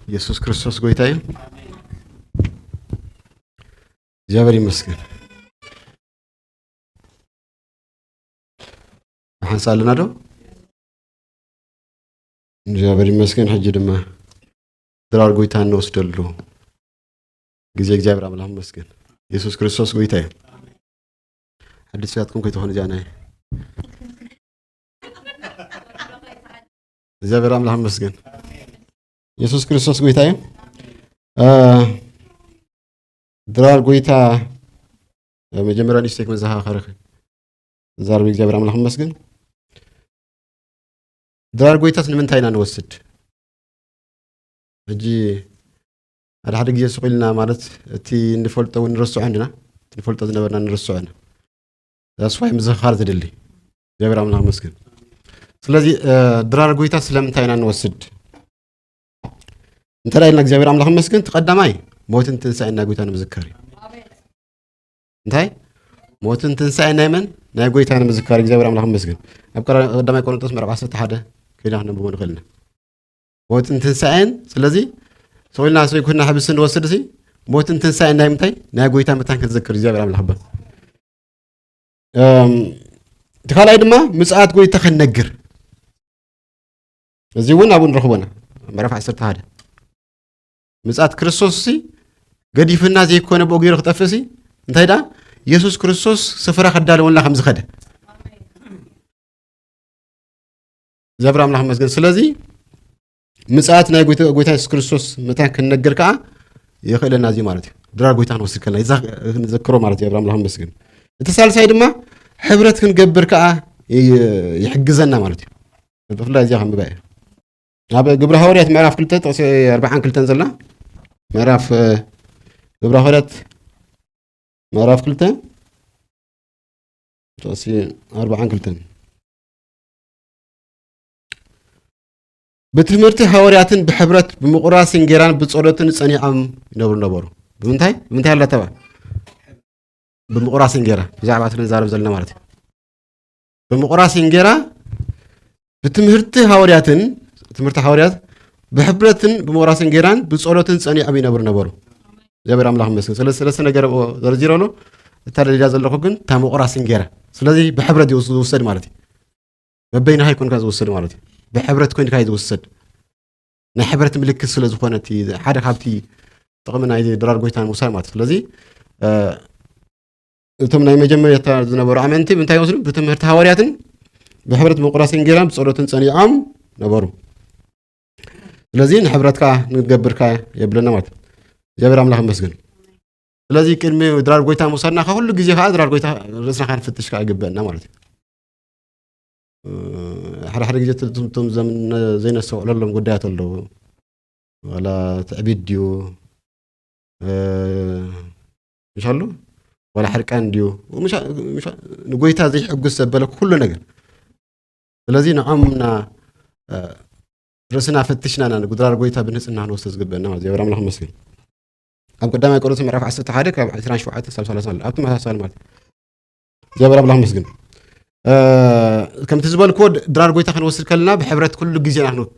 ኢየሱስ ክርስቶስ ጎይታ እዩ። እግዚኣብሔር ይመስገን። ሓንሳ ኣለና ዶ? እግዚኣብሔር ይመስገን። ሕጂ ድማ ድራር ጎይታ እንወስደሉ ግዜ እግዚኣብሔር ኣምላኽ ይመስገን። ኢየሱስ ክርስቶስ ጎይታ እዩ። ሓድሽ ስጋትኩም ከይትኾኑ እዚኣ ናይ እግዚኣብሔር ኣምላኽ ይመስገን። ኢየሱስ ክርስቶስ ጎይታ እዩ። እ፣ ድራር ጎይታ፣ እ፣ መጀመርያ ንእሽተይ ክመዘኻኸርኺ። ዛርቢ እግዚኣብሔር ኣምላኽ ይመስገን። ድራር ጎይታስ ንምንታይ ኢና ንወስድ? ሕጂ ሓደ ሓደ ግዜ ስቕ ኢልና ማለት እቲ እንፈልጦ እውን ንርስዖ እንዲና፣ እቲ ንፈልጦ ዝነበርና ንርስዖ ኢና። That's why ምዝኽኻር ዝድሊ። እግዚኣብሔር ኣምላኽ ይመስገን። ስለዚ፣ እ፣ ድራር ጎይታ ስለምንታይ ኢና ንወስድ? እንታይ ኢልና እግዚኣብሔር ኣምላኽ ይመስገን፣ እቲ ቀዳማይ ሞትን ትንሳኤን ናይ ጎይታ ንምዝካር እዩ። እንታይ? ሞትን ትንሳኤን ናይ መን? ናይ ጎይታ ንምዝካር እግዚኣብሔር ኣምላኽ ይመስገን። ኣብ ቀራ-፣ ቀዳማይ ቆሮንቶስ ምዕራፍ ዓሰርተ ሓደ ከይና ክነንብቦ ንኽእል ኢና። ሞትን ትንሳኤን፣ ስለዚ ስቕ ኢልና ሰይኩና ሕብሲ ንወስድ ሲ፣ ሞትን ትንሳኤን ናይ ምንታይ? ናይ ጎይታ ምታን ክንዝክር እግዚኣብሔር ኣምላኽ ይባል። እም፣ እቲ ካልኣይ ድማ ምጽኣት ጎይታ ክንነግር። እዚ እውን ኣብኡ ንረኽቦ ኢና። ምዕራፍ ዓሰርተ ሓደ። ምጽኣት ክርስቶስ ሲ ገዲፍና ዘይኮነ ብኡ ገይሩ ክጠፍእ ሲ፣ እንታይ ደኣ? ኢየሱስ ክርስቶስ ስፍራ ከዳልወልና ከም ዝኸደ። እግዚኣብሔር ኣምላኽ ይመስገን። ስለዚ ምጽኣት ናይ ጎይታ፣ ጎይታ የሱስ ክርስቶስ መታን ክንነግር ከኣ የኽእለና እዚ ማለት እዩ። ድራር ጎይታ ክንወስድ ከለና ይዛ-፣ ክንዘክሮ ማለት እዩ። እግዚኣብሔር ኣምላኽ ይመስገን። እቲ ሳልሳይ ድማ ሕብረት ክንገብር ከኣ ይ-፣ ይሕግዘና ማለት እዩ። ብፍላይ እዚኣ ከንብባ እየ። ኣብ ግብሪ ሃዋርያት ምዕራፍ ክልተ ጥቕሲ ኣርባዓን ክልተን ዘላ፣ ምዕራፍ፣ እ፣ ግብሪ ሃዋርያት ምዕራፍ ክልተ ጥቕሲ ኣርባዓን ክልተን። ብትምህርቲ ሃዋርያትን ብሕብረት ብምቑራስ እንጌራን ብጸሎትን ጸኒዖም ይነብሩ ነበሩ። ብምንታይ? ብምንታይ ኣላ ተባ? ብምቑራስ እንጌራ። ብዛዕባ እቲ ንዛረብ ዘለና ማለት እዩ። ብምቑራስ እንጌራ፣ ብትምህርቲ ሃዋርያትን፣ ትምህርቲ ሃዋርያት፣ ብሕብረትን ብምቑራስ እንጌራን ብጸሎትን ጸኒዖም ይነብሩ ነበሩ። እግዚኣብሔር ኣምላኽ ይመስገን። ስለ-፣ ሰለስተ ነገር ኣብኡ ዘርዚረ ኣሎ። እታ ደሊላ ዘለኹ ግን እታ ምቑራስ እንጌራ። ስለዚ ብሕብረት እዩ ዝውሰድ ማለት እዩ። በበይንኻ ኣይኮንካ ዝውሰድ ማለት እዩ። ብሕብረት ኮይንካ እዩ ዝውሰድ። ናይ ሕብረት ምልክት ስለ ዝኾነ እቲ ሓደ ካብቲ ጥቕሚ ናይ ድራር ጎይታ ንምውሳድ ማለት እዩ። ስለዚ፣ እ፣ እቶም ናይ መጀመርታ ዝነበሩ ኣመንቲ ብምንታይ ይወስዱ? ብትምህርቲ ሃዋርያትን ብሕብረት ምቑራስ እንጌራን ብጸሎትን ጸኒዖም ነበሩ። ስለዚ ንሕብረት ከኣ ንገብር ከኣ የብለና ማለት እዩ። እግዚኣብሔር ኣምላኽ ይመስገን። ስለዚ ቅድሚ ድራር ጎይታ ምውሳድና ካብ ኩሉ ግዜ ከኣ ድራር ጎይታ ርእስና ከኣ ንፍትሽ ከኣ ይግበአና ማለት እዩ። እ፣ ሓደ ሓደ ግዜ እቶም፣ እቶም ዘም-፣ ዘይነስተውዕለሎም ጉዳያት ኣለዉ። ዋላ ትዕቢት ድዩ? እ፣ ምሽ ኣሎ? ዋላ ሕርቃን ድዩ? ምሽ-፣ ምሽ-፣ ንጎይታ ዘይሕጉስ ዘበለ ኩሉ ነገር። ስለዚ ንዖምና፣ እ፣ ርእስና ፈትሽና ኢና ንጉድራር ጎይታ ብንጽህና ክንወስዶ ዝግበአና ማለት እዩ። እግዚኣብሔር ኣምላኽ ይመስገን። ኣብ ቀዳማይ ቆሮንቶስ ምዕራፍ ዓሰርተ ሓደ ካብ ዕስራን ሸውዓተን ክሳብ ሰላሳን ኣሎ። ኣብ ተመሳሳሊ ማለት እዩ። እግዚኣብሔር ኣምላኽ ይመስገን። እ፣ ከምቲ ዝበልክዎ ድ-፣ ድራር ጎይታ ክንወስድ ከለና ብሕብረት ኩሉ ግዜ ኢና ክን-፣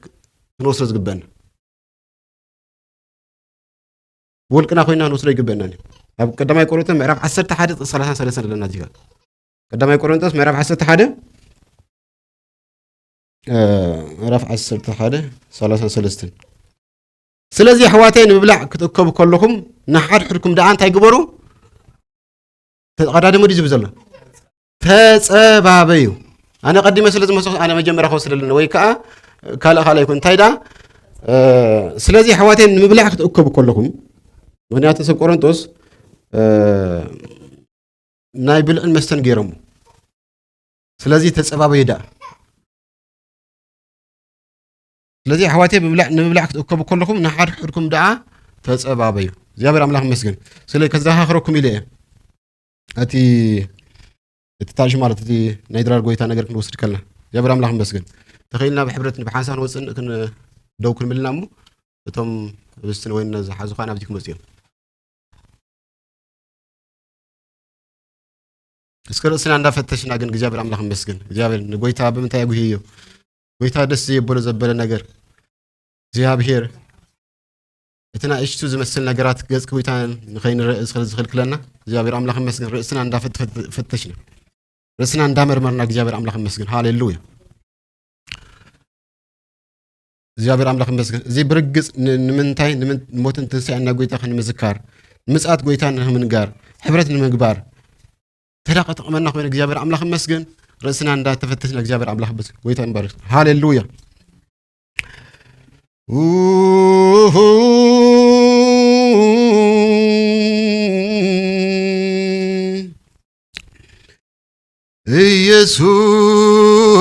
ክንወስዶ ዝግበአና። ብውልቅና ኮይና ክንወስዶ ኣይግበአናን እዩ። ኣብ ቀዳማይ ቆሮንቶስ ምዕራፍ ዓሰርተ ሓደ ጥቕሲ ሰላሳን ሰለስተን ኣለና እዚህ ጋር። ቀዳማይ ቆሮንቶስ ምዕራፍ ዓሰርተ ሓደ፣ እ፣ ምዕራፍ ዓሰርተ ሓደ ሰላሳን ሰለስተን። ስለዚ ኣሕዋተይ ንምብላዕ ክትእከቡ ከለኹም ንሓድሕድኩም ደኣ እንታይ ግበሩ? ተቐዳደሙ ድዩ ዝብል ዘሎ? ተጸባበዩ። ኣነ ቀዲመ ስለ ዝመሰልኩ ኣነ መጀመርያ ክወስደለን ወይ ከኣ ካልእ ካልእ ይኩን። እንታይ ደኣ? እ፣ ስለዚ ኣሕዋተይ ንምብላዕ ክትእከቡ ከለኹም፣ ምኽንያቱ ሰብ ቆሮንቶስ፣ እ፣ ናይ ብልዕን መስተን ገይሮሞ። ስለዚ ተጸባበዩ ደኣ። ስለዚ ኣሕዋተይ ብምብላዕ፣ ንምብላዕ ክትእከቡ ከለኹም ንሓድሕድኩም ደኣ ተጸባበዩ። እግዚኣብሔር ኣምላኽ ይመስገን። ስለ ከዘኻኽረኩም ኢለ እየ። እቲ፣ እቲ ታሽ ማለት እቲ ናይ ድራር ጎይታ ነገር ክንወስድ ከለና። እግዚኣብሔር ኣምላኽ ይመስገን። ተኸኢልና ብሕብረት ብሓንሳእ ንወፅን ክን-፣ ደው ክንብል ኢና እሞ እቶም ህብስትን ወይንን ዝሓዙ ከዓ ናብዚ ክመፁ እዮም። እስከ ርእስና እንዳፈተሽና ግን እግዚኣብሔር ኣምላኽ ይመስገን። እግዚኣብሔር ንጎይታ ብምንታይ ኣጉህዮ? ጎይታ ደስ ዘየበሎ ዘበለ ነገር እግዚኣብሔር እቲ ንእሽቱ ዝመስል ነገራት ገጽ ጎይታ ንኸይንርኢ ዝኽል-፣ ዝኽልክለና እግዚኣብሔር ኣምላኽ ይመስገን። ርእስና እንዳፈት-፣ ፈት-፣ ፈተሽና፣ ርእስና እንዳመርመርና እግዚኣብሔር ኣምላኽ ይመስገን። ሃሌሉያ። እግዚኣብሔር ኣምላኽ ይመስገን። እዚ ብርግጽ ን-፣ ንምንታይ? ንምን-፣ ሞትን ትንሳኤን ናይ ጎይታ ክንምዝካር፣ ምጽኣት ጎይታ ንምንጋር፣ ሕብረት ንምግባር ተዳ ከጥቕመና ኮይኑ እግዚኣብሔር ኣምላኽ ይመስገን። ርእስና እንዳተፈተሽና እግዚኣብሔር ኣምላኽ ይመስገን። ጎይታ ይባረክ። ሃሌሉያ።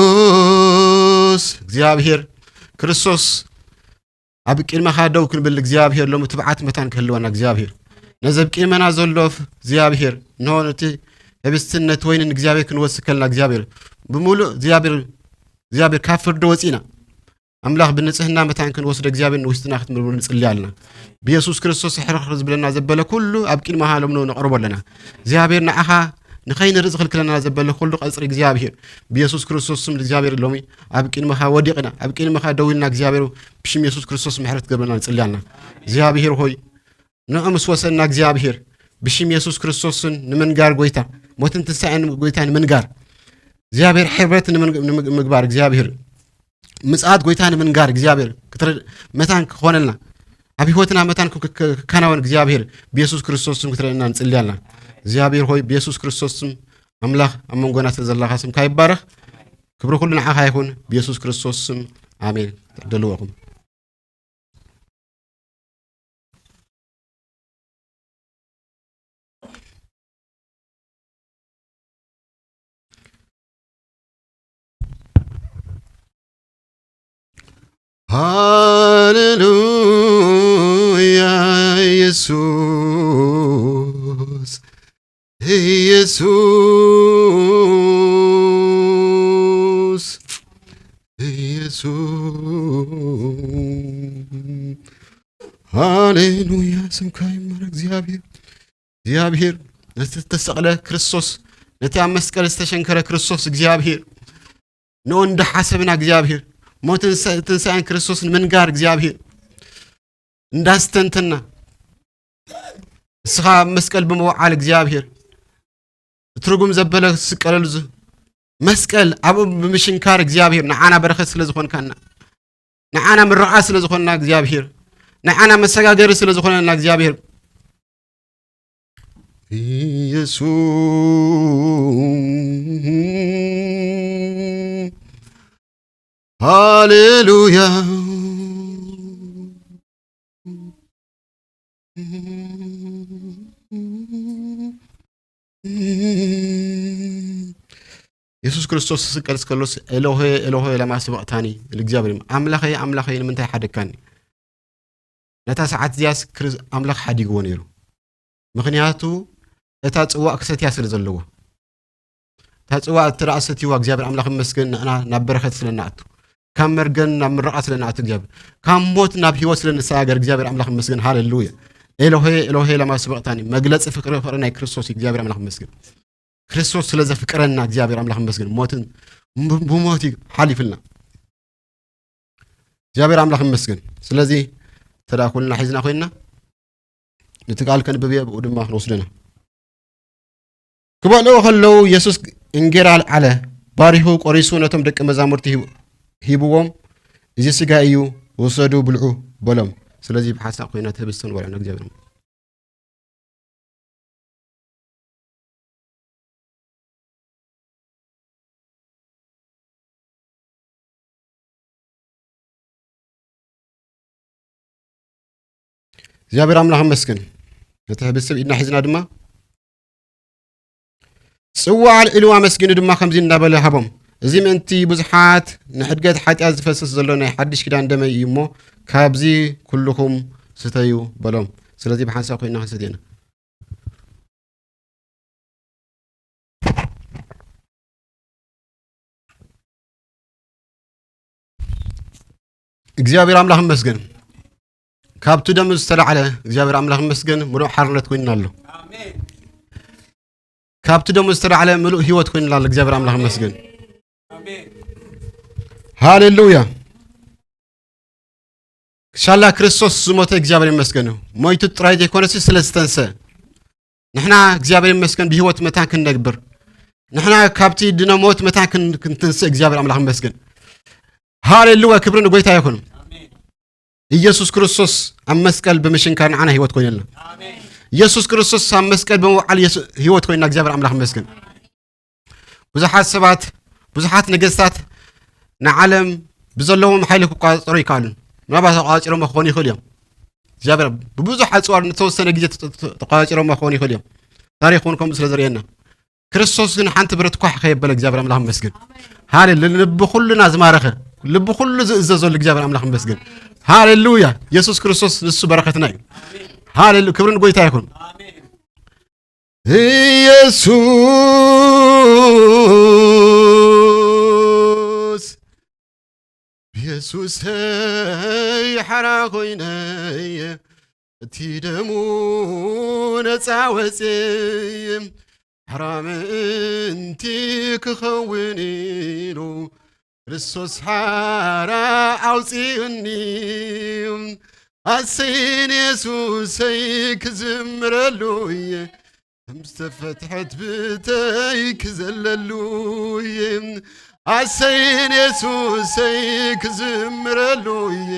ኢየሱስ እግዚኣብሔር ክርስቶስ ኣብ ቅድመኻ ደው ክንብል እግዚኣብሔር ሎሚ ትብዓት መታን ክህልወና እግዚኣብሔር ነዚ ኣብ ቅድመና ዘሎ እግዚኣብሔር እንሆ ነቲ ህብስትን ነቲ ወይንን እግዚኣብሔር ክንወስድ ከለና እግዚኣብሔር ብምሉእ እግዚኣብሔር እግዚኣብሔር ካብ ፍርዲ ወፂና ኣምላኽ ብንጽህና መታን ክንወስዶ እግዚኣብሔር ንውሽጥና ክትምርምሩ ንጽሊ ኣለና። ብየሱስ ክርስቶስ ሕርኽር ዝብለና ዘበለ ኩሉ ኣብ ቅድሚ ሃሎም ነቕርቦ ኣለና። እግዚኣብሔር ንዓኻ ንኸይንርኢ ዝኽልክለና ዘበለ ኩሉ ቀጽሪ እግዚኣብሔር ብየሱስ ክርስቶስ ስም እግዚኣብሔር ሎሚ ኣብ ቅድመኻ ወዲቕና ኣብ ቅድመኻ ደው ኢልና እግዚኣብሔር ብሽም የሱስ ክርስቶስ ምሕረት ገብረና ንጽሊ ኣለና። እግዚኣብሔር ሆይ ንዑ ምስ ወሰና እግዚኣብሔር ብሽም የሱስ ክርስቶስን ንምንጋር ጎይታ ሞትን ትንሳኤን ጎይታ ንምንጋር እግዚኣብሔር ሕብረት ንምግባር እግዚኣብሔር ምጽኣት ጎይታ ንምንጋር እግዚኣብሔር ክትረ-፣ መታን ክኾነልና ኣብ ህይወትና መታን ክ-፣ ክ-፣ ክከናወን እግዚኣብሔር ብየሱስ ክርስቶስ ስም ክትረአና ንጽልያልና። እግዚኣብሔር ሆይ ብየሱስ ክርስቶስ ስም ኣምላኽ ኣብ መንጎና ስለ ዘለኻ ስምካ ይባረኽ። ክብሪ ኩሉ ንዓኻ ይኹን ብየሱስ ክርስቶስ ስም ኣሜን። ተደልዎ ኢኹም። ሃሌሉያ ኢየሱስ ኢየሱስ ኢየሱስ ሃሌሉያ ስምካ ይመረ እግዚኣብሔር። እግዚኣብሔር ነቲ ዝተሰቕለ ክርስቶስ ነቲ ኣብ መስቀል ዝተሸንከረ ክርስቶስ እግዚኣብሔር ንኡ እንዳሓሰብና እግዚኣብሔር ሞትን ሰ-፣ ትንሳኤን ክርስቶስ ንምንጋር እግዚኣብሔር እንዳስተንተና እስኻ ኣብ መስቀል ብምውዓል እግዚኣብሔር ትርጉም ዘበለ ዝስቀለሉ ዝ-፣ መስቀል ኣብኡ ብምሽንካር እግዚኣብሔር ንዓና በረኸት ስለ ዝኾንካና ንዓና ምርቓ ስለ ዝኾንና እግዚኣብሔር ንዓና መሰጋገሪ ስለ ዝኾነና እግዚኣብሔር ኢየሱስ ሃሌሉያ። የሱስ ክርስቶስ ክስቀል ከሎስ ኤሎሄ ኤሎሄ ለማ ሰበቕታኒ ንእግዚኣብሔር ኣምላኸይ ኣምላኸይ ንምንታይ ሓደግካኒ? ነታ ሰዓት እዚኣስ ክርስ-፣ ኣምላኽ ሓዲግዎ ነይሩ። ምኽንያቱ እታ ጽዋእ ክሰትያ ስለ ዘለዎ። እታ ጽዋእ እትረኣ ሰትይዋ እግዚኣብሔር ኣምላኽ ይመስገን ንዕና ናብ በረኸት ስለ ንኣቱ። ካብ መርገም ናብ ምርቓ ስለ ንኣቱ እግዚኣብሔር። ካብ ሞት ናብ ህይወት ስለ ንሰጋገር እግዚኣብሔር ኣምላኽ ይመስገን። ሃሌሉያ። ኤሎሄ ኤሎሄ ለማ ሰበቕታኒ። መግለጺ ፍቅሪ ፍቅሪ ናይ ክርስቶስ እዩ። እግዚኣብሔር ኣምላኽ ይመስገን። ክርስቶስ ስለ ዘፍቅረና እግዚኣብሔር ኣምላኽ ይመስገን። ሞትን ብ-፣ ብሞት እዩ ሓሊፍልና። እግዚኣብሔር ኣምላኽ ይመስገን። ስለዚ ተዳ ኩልና ሒዝና ኮይንና ነቲ ቃል ከንብብ እየ፣ ብኡ ድማ ክንወስደና። ክበልዑ ከለዉ የሱስ እንጌራ ኣልዓለ፣ ባሪኹ ቆሪሱ ነቶም ደቂ መዛሙርቲ ሂብ-፣ ሂብዎም፣ እዚ ስጋ እዩ፣ ውሰዱ ብልዑ በሎም። ስለዚ ብሓሳብ ኮይና እቲ ህብስትን ወልዕና እግዚኣብሔር እግዚኣብሔር ኣምላኽ ይመስገን። ነቲ ህብስት ኣብ ኢድና ሒዝና ድማ ጽዋዕ ኣልዒሉ ኣመስጊኑ ድማ ከምዚ እናበለ ሃቦም፣ እዚ ምእንቲ ብዙሓት ንሕድገት ሓጢኣት ዝፈስስ ዘሎ ናይ ሓድሽ ኪዳን ደመይ እዩ እሞ፣ ካብዚ ኩልኹም ስተዩ በሎም። ስለዚ ብሓንሳብ ኮይና ክንሰትየና። እግዚኣብሔር ኣምላኽ ይመስገን። ካብቲ ደሙ ዝተላዕለ እግዚኣብሔር ኣምላኽ ይመስገን፣ ምሉእ ሓርነት ኮይንና ኣሎ። ካብቲ ደሙ ዝተላዕለ ምሉእ ህይወት ኮይንና ኣሎ። እግዚኣብሔር ኣምላኽ ይመስገን። ሃሌሉያ። ሻላ ክርስቶስ ዝሞተ እግዚኣብሔር ይመስገን እዩ። ሞይቱ ጥራይ ዘይኮነሲ ስለ ዝተንሰ ንሕና እግዚኣብሔር ይመስገን ብህይወት መታን ክንነግብር ንሕና ካብቲ ድነ ሞት መታን ክን- ክንትንስእ እግዚኣብሔር ኣምላኽ ይመስገን። ሃሌሉያ ክብሪ ንጎይታ ይኹን። ኢየሱስ ክርስቶስ ኣብ መስቀል ብምሽንካር ንዓና ህይወት ኮይነልና። ኢየሱስ ክርስቶስ ኣብ መስቀል ብምውዓል የሱ- ህይወት ኮይንና እግዚኣብሔር ኣምላኽ ይመስገን። ብዙሓት ሰባት ብዙሓት ነገስታት ንዓለም ብዘለዎም ሓይሊ ክቋፀሩ ይከኣሉን ምናልባት ተቋፂሮሞ ክኾኑ ይኽእሉ እዮም። እግዚኣብሔር ብብዙሕ ኣፅዋር ንተወሰነ ግዜ ተቋፂሮሞ ክኾኑ ይኽእሉ እዮም። ታሪክ እውን ከምኡ ስለ ዘርእየና ክርስቶስ ግን ሓንቲ ብረት ኳሕ ከየበለ እግዚኣብሔር ኣምላኽ መስግን። ሃሌሉ ልቢ ኩልና ዝማረኸ ልቢ ኩሉ ዝእዘዘሉ እግዚኣብሔር ኣምላኽ መስግን። ሃሌሉያ። ኢየሱስ ክርስቶስ ንሱ በረከትና እዩ። ሃሌሉ ክብሪ ንጎይታ ይኹን። ኢየሱስ ኢየሱሰይ ሓራ ኮይነይ እቲ ደሙ ነፃ ወፅየ ሓራ ምእንቲ ክኸውን ኢሉ ክርስቶስ ሓራ ኣውፅኡኒ። ኣሰይን የሱሰይ ክዝምረሉ እየ ከም ዝተፈትሐት ብተይ ክዘለሉ እየ። ኣሰይን የሱሰይ ክዝምረሉ እየ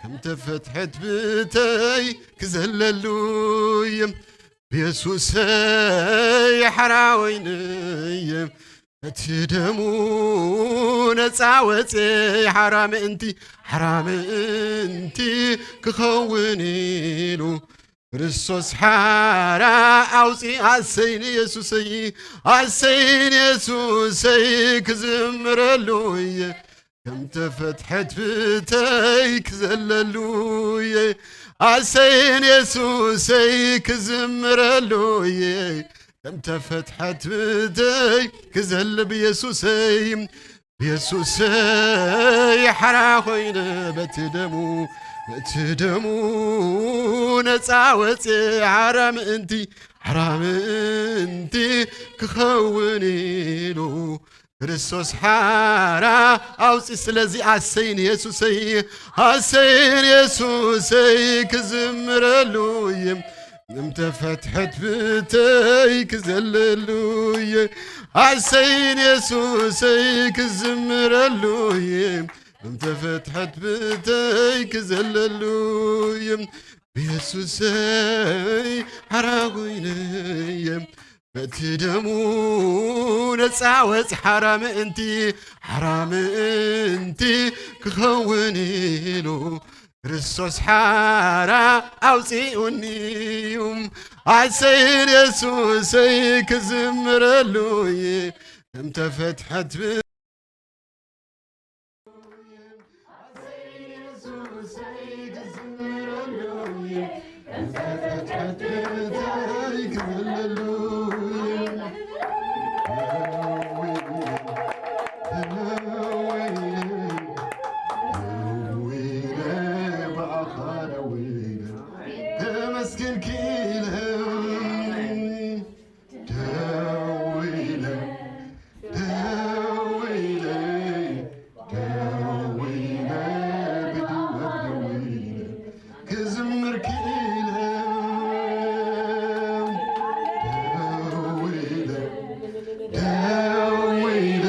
ከም ተፈትሐት ብተይ ክዘለሉ እየ። ብየሱሰይ ሓራ ወይነየ እቲ ደሙ ነፃ ወፅየ ሓራ ምእንቲ ሓራ ምእንቲ ክኸውን ኢሉ ክርስቶስ ሓራ ኣውፂ ኣሰይን የሱሰይ ኣሰይን የሱሰይ ክዝምረሉ እየ ከም ተፈትሐት ብተይ ክዘለሉ እየ ኣሰይን የሱሰይ ክዝምረሉ እየ ከም ተፈትሐት ብተይ ክዘል ብየሱሰይ ብየሱሰይ ሓራ ኮይነ በቲ ደሙ በቲ ደሙ ነፃ ወፅየ ሓራ ምእንቲ ሓራ ምእንቲ ክኸውን ኢሉ ክርስቶስ ሓራ ኣውፂ ስለዚ ኣሰይን የሱሰይ ኣሰይን የሱሰይ ክዝምረሉ እየ እምተፈትሐት ብተይ ክዘለሉ እየ ኣሰይን የሱሰይ ክዝምረሉ እየ እምተፈትሐት ብተይ ክዘለሉ እየ ብየሱሰይ ሓራ ኮይነ እየ በቲ ደሙ ነፃ ወፂ ሓራ ምእንቲ ሓራ ምእንቲ ክኸውን ኢሉ ክርስቶስ ሓራ ኣውፂኡኒ እዩ ኣሰይን የሱሰይ ክዝምረሉ እየ እምተፈትሐት ተመስገን ክኢለ ደዊለ ደዊለ ደዊለ ብድወት ደዊለ ክዝምር ክኢለ ደዊለ ደዊለ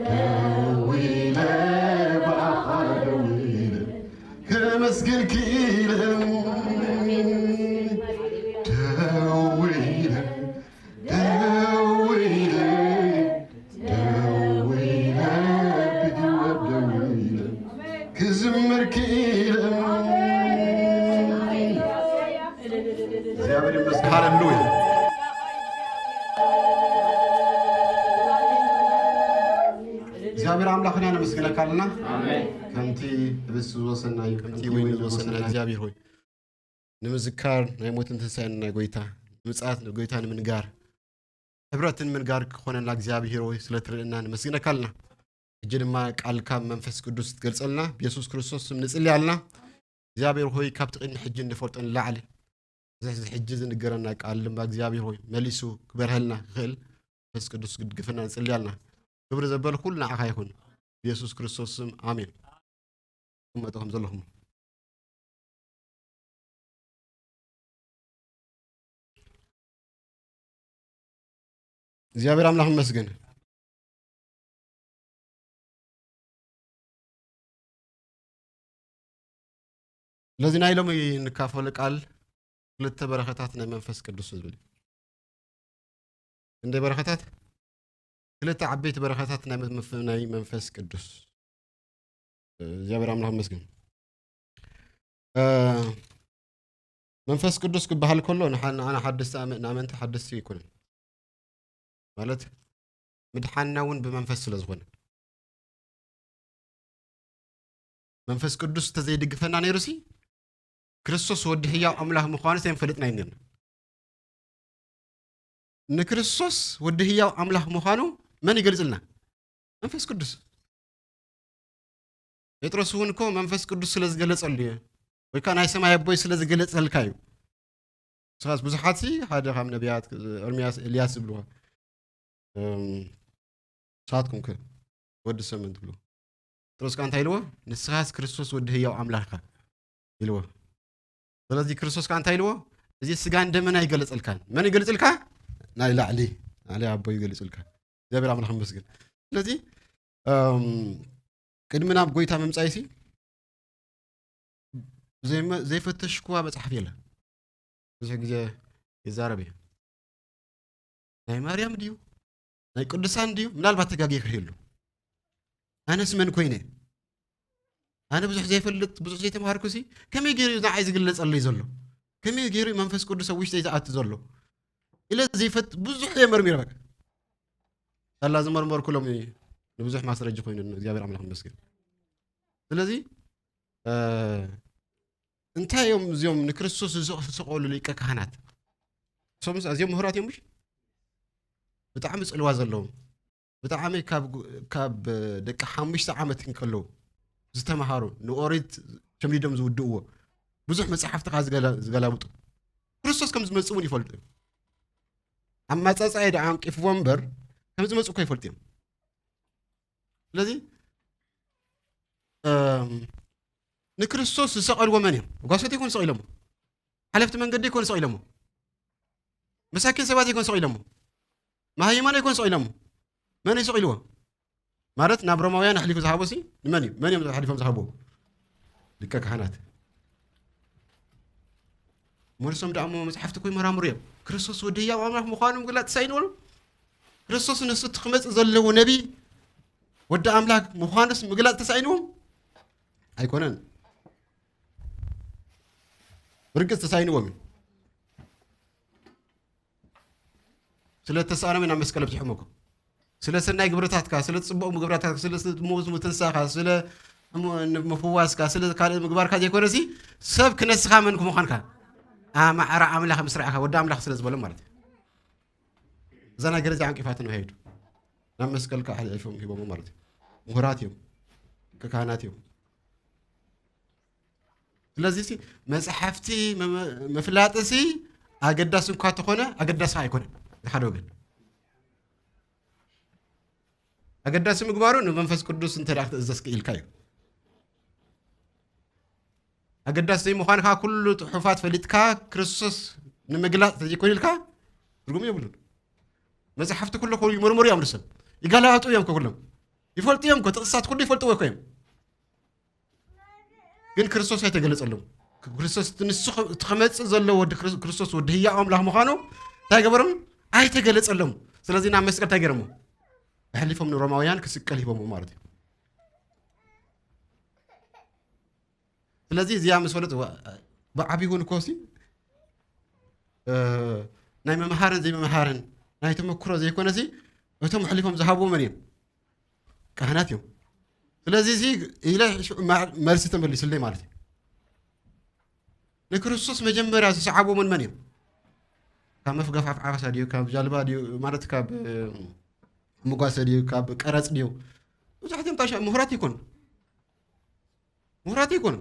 ደዊለ ብኣኻ ደዊለ ከመስግን ክኢለ ደዊለ ደዊለ ደዊለ ብድወት ደዊለ ክዝምር ክኢለ እግዚኣብሔር ይመስገን ሃሌሉያ እግዚኣብሔር ኣምላኽና ነመስግነካ ኣለና ከምቲ ርስ ዝወሰና እዩ ከምቲ ወይኒ ዝወሰና እግዚኣብሔር ሆይ ንምዝካር ናይ ሞትን ትንሳኤን ናይ ጎይታ ምጽኣት ንጎይታ ንምንጋር ሕብረትን ምንጋር ክኾነና እግዚኣብሔር ሆይ ስለ ትርእየና ንመስግነካ ኣለና ሕጂ ድማ ቃልካ መንፈስ ቅዱስ ትገልጸልና ብየሱስ ክርስቶስ ስም ንጽሊ ኣለና እግዚኣብሔር ሆይ ካብቲ ቅድሚ ሕጂ እንፈልጦ ንላዕሊ እዚ ሕጂ ዝንገረና ቃል ድማ እግዚኣብሔር ሆይ መሊሱ ክበርሀልና ክኽእል መንፈስ ቅዱስ ክድግፈና ንጽሊ ኣለና ክብሪ ዘበለ ኩሉ ንዓኻ ይኹን ብየሱስ ክርስቶስ ስም ኣሜን ትቕመጡ ከም ዘለኹም። እግዚኣብሔር ኣምላኽ ይመስገን። ስለዚ ናይ ሎሚ እንካፈሎ ቃል ክልተ በረኸታት ናይ መንፈስ ቅዱስ ዝብል እዩ። እንደ በረኸታት ክልተ ዓበይቲ በረኸታት ናይ መፍ-፣ ናይ መንፈስ ቅዱስ። እግዚኣብሔር ኣምላኽ ይመስገን። እ፣ መንፈስ ቅዱስ ክበሃል ከሎ ንሓ-፣ ንዓና ሓደስቲ ኣመ-፣ ንኣመንቲ ሓደስቲ ኣይኮነን። ማለት ምድሓንና እውን ብመንፈስ ስለ ዝኾነ። መንፈስ ቅዱስ እንተዘይድግፈና ነይሩሲ፣ ክርስቶስ ወዲ ህያው ኣምላኽ ምዃኑስ ኣይምፈለጥና ኢና ነርና። ንክርስቶስ ወዲ ህያው ኣምላኽ ምዃኑ መን ይገልጽልና? መንፈስ ቅዱስ። ጴጥሮስ እውን እኮ መንፈስ ቅዱስ ስለ ዝገለጸሉ እዩ፣ ወይ ከኣ ናይ ሰማይ ኣቦይ ስለ ዝገለጸልካ እዩ። ንስኻስ ብዙሓትሲ ሓደ ካብ ነቢያት፣ ኤርምያስ፣ ኤልያስ ዝብልዎ፣ እም፣ ንስኻትኩም ከ ወዲ ሰብ መን ትብልዎ? ጴጥሮስ ከኣ እንታይ ኢልዎ? ንስኻስ ክርስቶስ ወዲ ህያው ኣምላኽ ኢኻ ኢልዎ። ስለዚ ክርስቶስ ከኣ እንታይ ኢልዎ? እዚ ስጋን ደምን ኣይገለጸልካን። መን ይገልጽልካ? ናይ ላዕሊ፣ ናይ ኣቦ ይገልጽልካ። እግዚኣብሔር ኣምላኽ ይመስገን። ስለዚ፣ እም፣ ቅድሚ ናብ ጎይታ ምምጻይሲ ዘይመ-፣ ዘይፈተሽኩዋ መጽሓፍ የለን። ብዙሕ ግዜ ይዛረብ እየ። ናይ ማርያም ድዩ? ናይ ቅዱሳን ድዩ? ምናልባት ተጋግየ ክርእየሉ። ኣነስ መን ኮይነ? ኣነ ብዙሕ ዘይፈልጥ፣ ብዙሕ ዘይተማሃርኩሲ፣ ከመይ ገይሩ እዩ ንዓይ ዝግለጸለይ ዘሎ? ከመይ ገይሩ እዩ መንፈስ ቅዱስ ኣብ ውሽጠይ ዝኣቱ ዘሎ? ኢለ ዘይፈት-፣ ብዙሕ እየ መርሚረ በቃ። ሳላ ዝመርመርኩ ሎሚ ንብዙሕ ማስረጂ ኮይኑኒ፣ እግዚኣብሔር ኣምላኽ ይመስገን። ስለዚ፣ እ፣ እንታይ እዮም እዚኦም ንክርስቶስ ዝሰ-፣ ዝሰቐሉ ሊቀ ካህናት? እሶምስ ኣዝዮም ምሁራት እዮም፣ ምሽ? ብጣዕሚ ጽልዋ ዘለዎም። ብጣዕሚ ካብ፣ ካብ ደቂ ሓሙሽተ ዓመት እንከለዉ ዝተምሃሩ፣ ንኦሪት ሸምዲዶም ዝውድእዎ፣ ብዙሕ መጽሓፍቲ ከኣ ዝገላ-፣ ዝገላብጡ፣ ክርስቶስ ከም ዝመጽእ እውን ይፈልጡ እዮም። ኣመጻጽኣይ ደኣ ኣንቂፍዎም እምበር፣ ከም ዝመጽእ እኮ ይፈልጡ እዮም። ስለዚ፣ እም፣ ንክርስቶስ ዝሰቐልዎ መን እዮም? ጓሶት ይኮኑ ሰቒሎሞ? ሓለፍቲ መንገዲ ይኮኑ ሰቒሎሞ? መሳኪን ሰባት ይኮኑ ሰቒሎሞ? መሃይማን ይኮኑ ሰቒሎሞ? መን እዩ ሰቒልዎ? ማለት ናብ ሮማውያን ኣሕሊፉ ዝሃቦ ሲ ንመን እዩ? መን እዮም ኣሕሊፎም ዝሃብዎ? ሊቀ ካህናት። መልሶም ደኣ እሞ መጽሓፍቲ እኮ ይመራምሩ እዮም። ክርስቶስ ወዲ ህያው ኣምላኽ ምዃኑ ምግላጽ ተሳኢንዎም? ክርስቶስ ንሱ እቲ ክመጽእ ዘለዎ ነቢ ወዲ ኣምላኽ ምዃኑስ ምግላጽ ተሳኢንዎም? ኣይኮነን። ብርግጽ ተሳኢንዎም እዩ። ስለ እተሳእኖም ኢና መስቀል ኣብዚሖም እኮ። ስለ ሰናይ ግብርታትካ፣ ስለ ጽቡቕ ምግብራታትካ፣ ስለ ዝ-፣ ሞት ምትንሳኻ፣ ስለ ም-፣ ምፍዋስካ፣ ስለ ካልእ ምግባርካ ዘይኮነሲ፣ ሰብ ክነስኻ መን ምዃንካ? ኣማዕረ ኣምላኽ ምስ ረኣኻ፣ ወዲ ኣምላኽ ስለ ዝበሎም ማለት እዩ። እዛ ነገር እዚኣ ዓንቂፋትና ሄዱ። ናብ መስቀል ከኣ ኣሕሊፎም ሂቦሞ ማለት እዩ። ምሁራት እዮም። ሊቀ ካህናት እዮም። ስለዚ ሲ መጽሓፍቲ መ-፣ ምፍላጥሲ ኣገዳሲ እኳ ተኾነ፣ ኣገዳሲ ኣይኮነን። ሓደ ወገን ኣገዳሲ ምግባሩ ንመንፈስ ቅዱስ እንተ ደኣ ክትእዘዝ ክኢልካ እዩ። ኣገዳሲ ዘይምዃንካ ኩሉ ጽሑፋት ፈሊጥካ ክርስቶስ ንምግላጽ ተዘይኮይኑ ኢልካ ትርጉም የብሉን። መጽሓፍቲ ኩሉ እኮ ይምርምሩ እዮም ንሰብ። ይገላብጡ እዮም እኮ ኩሎም። ይፈልጡ እዮም እኮ፣ ጥቕስታት ኩሉ ይፈልጥዎ እኮ እዮም። ግን ክርስቶስ ኣይተገለጸሎም። ክርስቶስ እቲ ንሱ ኸ-፣ እቲ ክመጽእ ዘሎ ወዲ ክርስ-፣ ክርስቶስ ወዲ ህያው ኣምላኽ ምዃኑ እንታይ ገበሮም? ኣይተገለጸሎም። ስለዚ ናብ መስቀል እንታይ ገይሮሞ? ኣሕሊፎም ንሮማውያን ክስቀል ሂቦሞ ማለት እዩ። ስለዚ እዚኣ ምስ ፈለጡ፣ ብዓቢኡ እውን እኮ ሲ፣ እ፣ ናይ ምምሃርን ዘይምምሃርን ናይ ተመክሮ ዘይኮነሲ፣ እቶም ኣሕሊፎም ዝሃብዎ መን እዮም? ካህናት እዮም። ስለዚ እዚ ኢለ ሽዑ ማ-፣ መልሲ ተመሊሱለይ ማለት እዩ። ንክርስቶስ መጀመርያ ዝሰዓብዎ መን መን እዮም? ካብ መፍገፍ ኣፍዓሳ ድዩ? ካብ ጃልባ ድዩ? ማለት ካብ፣ እ፣ መጓሰ ድዩ? ካብ ቀረጽ ድዩ? መብዛሕትኦም ታሻ ምሁራት ይኮኑ። ምሁራት ይኮኑ።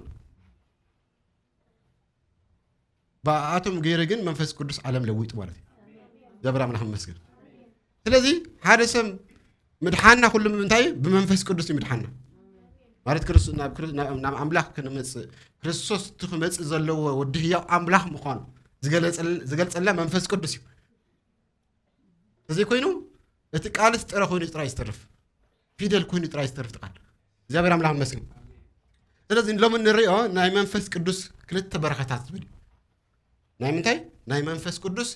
ብኣቶም ገይረ ግን መንፈስ ቅዱስ ዓለም ለዊጡ ማለት እዩ። እግዚኣብሔር ኣምላኽ ይመስገን። ስለዚ ሓደ ሰብ ምድሓና ኩሉ ብምንታይ እዩ? ብመንፈስ ቅዱስ እዩ ምድሓና። ማለት ክርስቶስ ናብ ክርስ- ናብ ናብ ኣምላኽ ክንመጽእ ክርስቶስ እቲ ክመጽእ ዘለዎ ወዲ ህያው ኣምላኽ ምዃኑ ዝገለጸል- ዝገልጸልና መንፈስ ቅዱስ እዩ። እዚ ኮይኑ እቲ ቃልስ ጥረ ኮይኑ ጥራይ ዝተርፍ ፊደል ኮይኑ ጥራይ ዝተርፍ ቃል እግዚኣብሔር ኣምላኽ መስግን። ስለዚ ሎሚ ንሪኦ ናይ መንፈስ ቅዱስ ክልተ በረኸታት ዝብል እዩ። ናይ ምንታይ ናይ መንፈስ ቅዱስ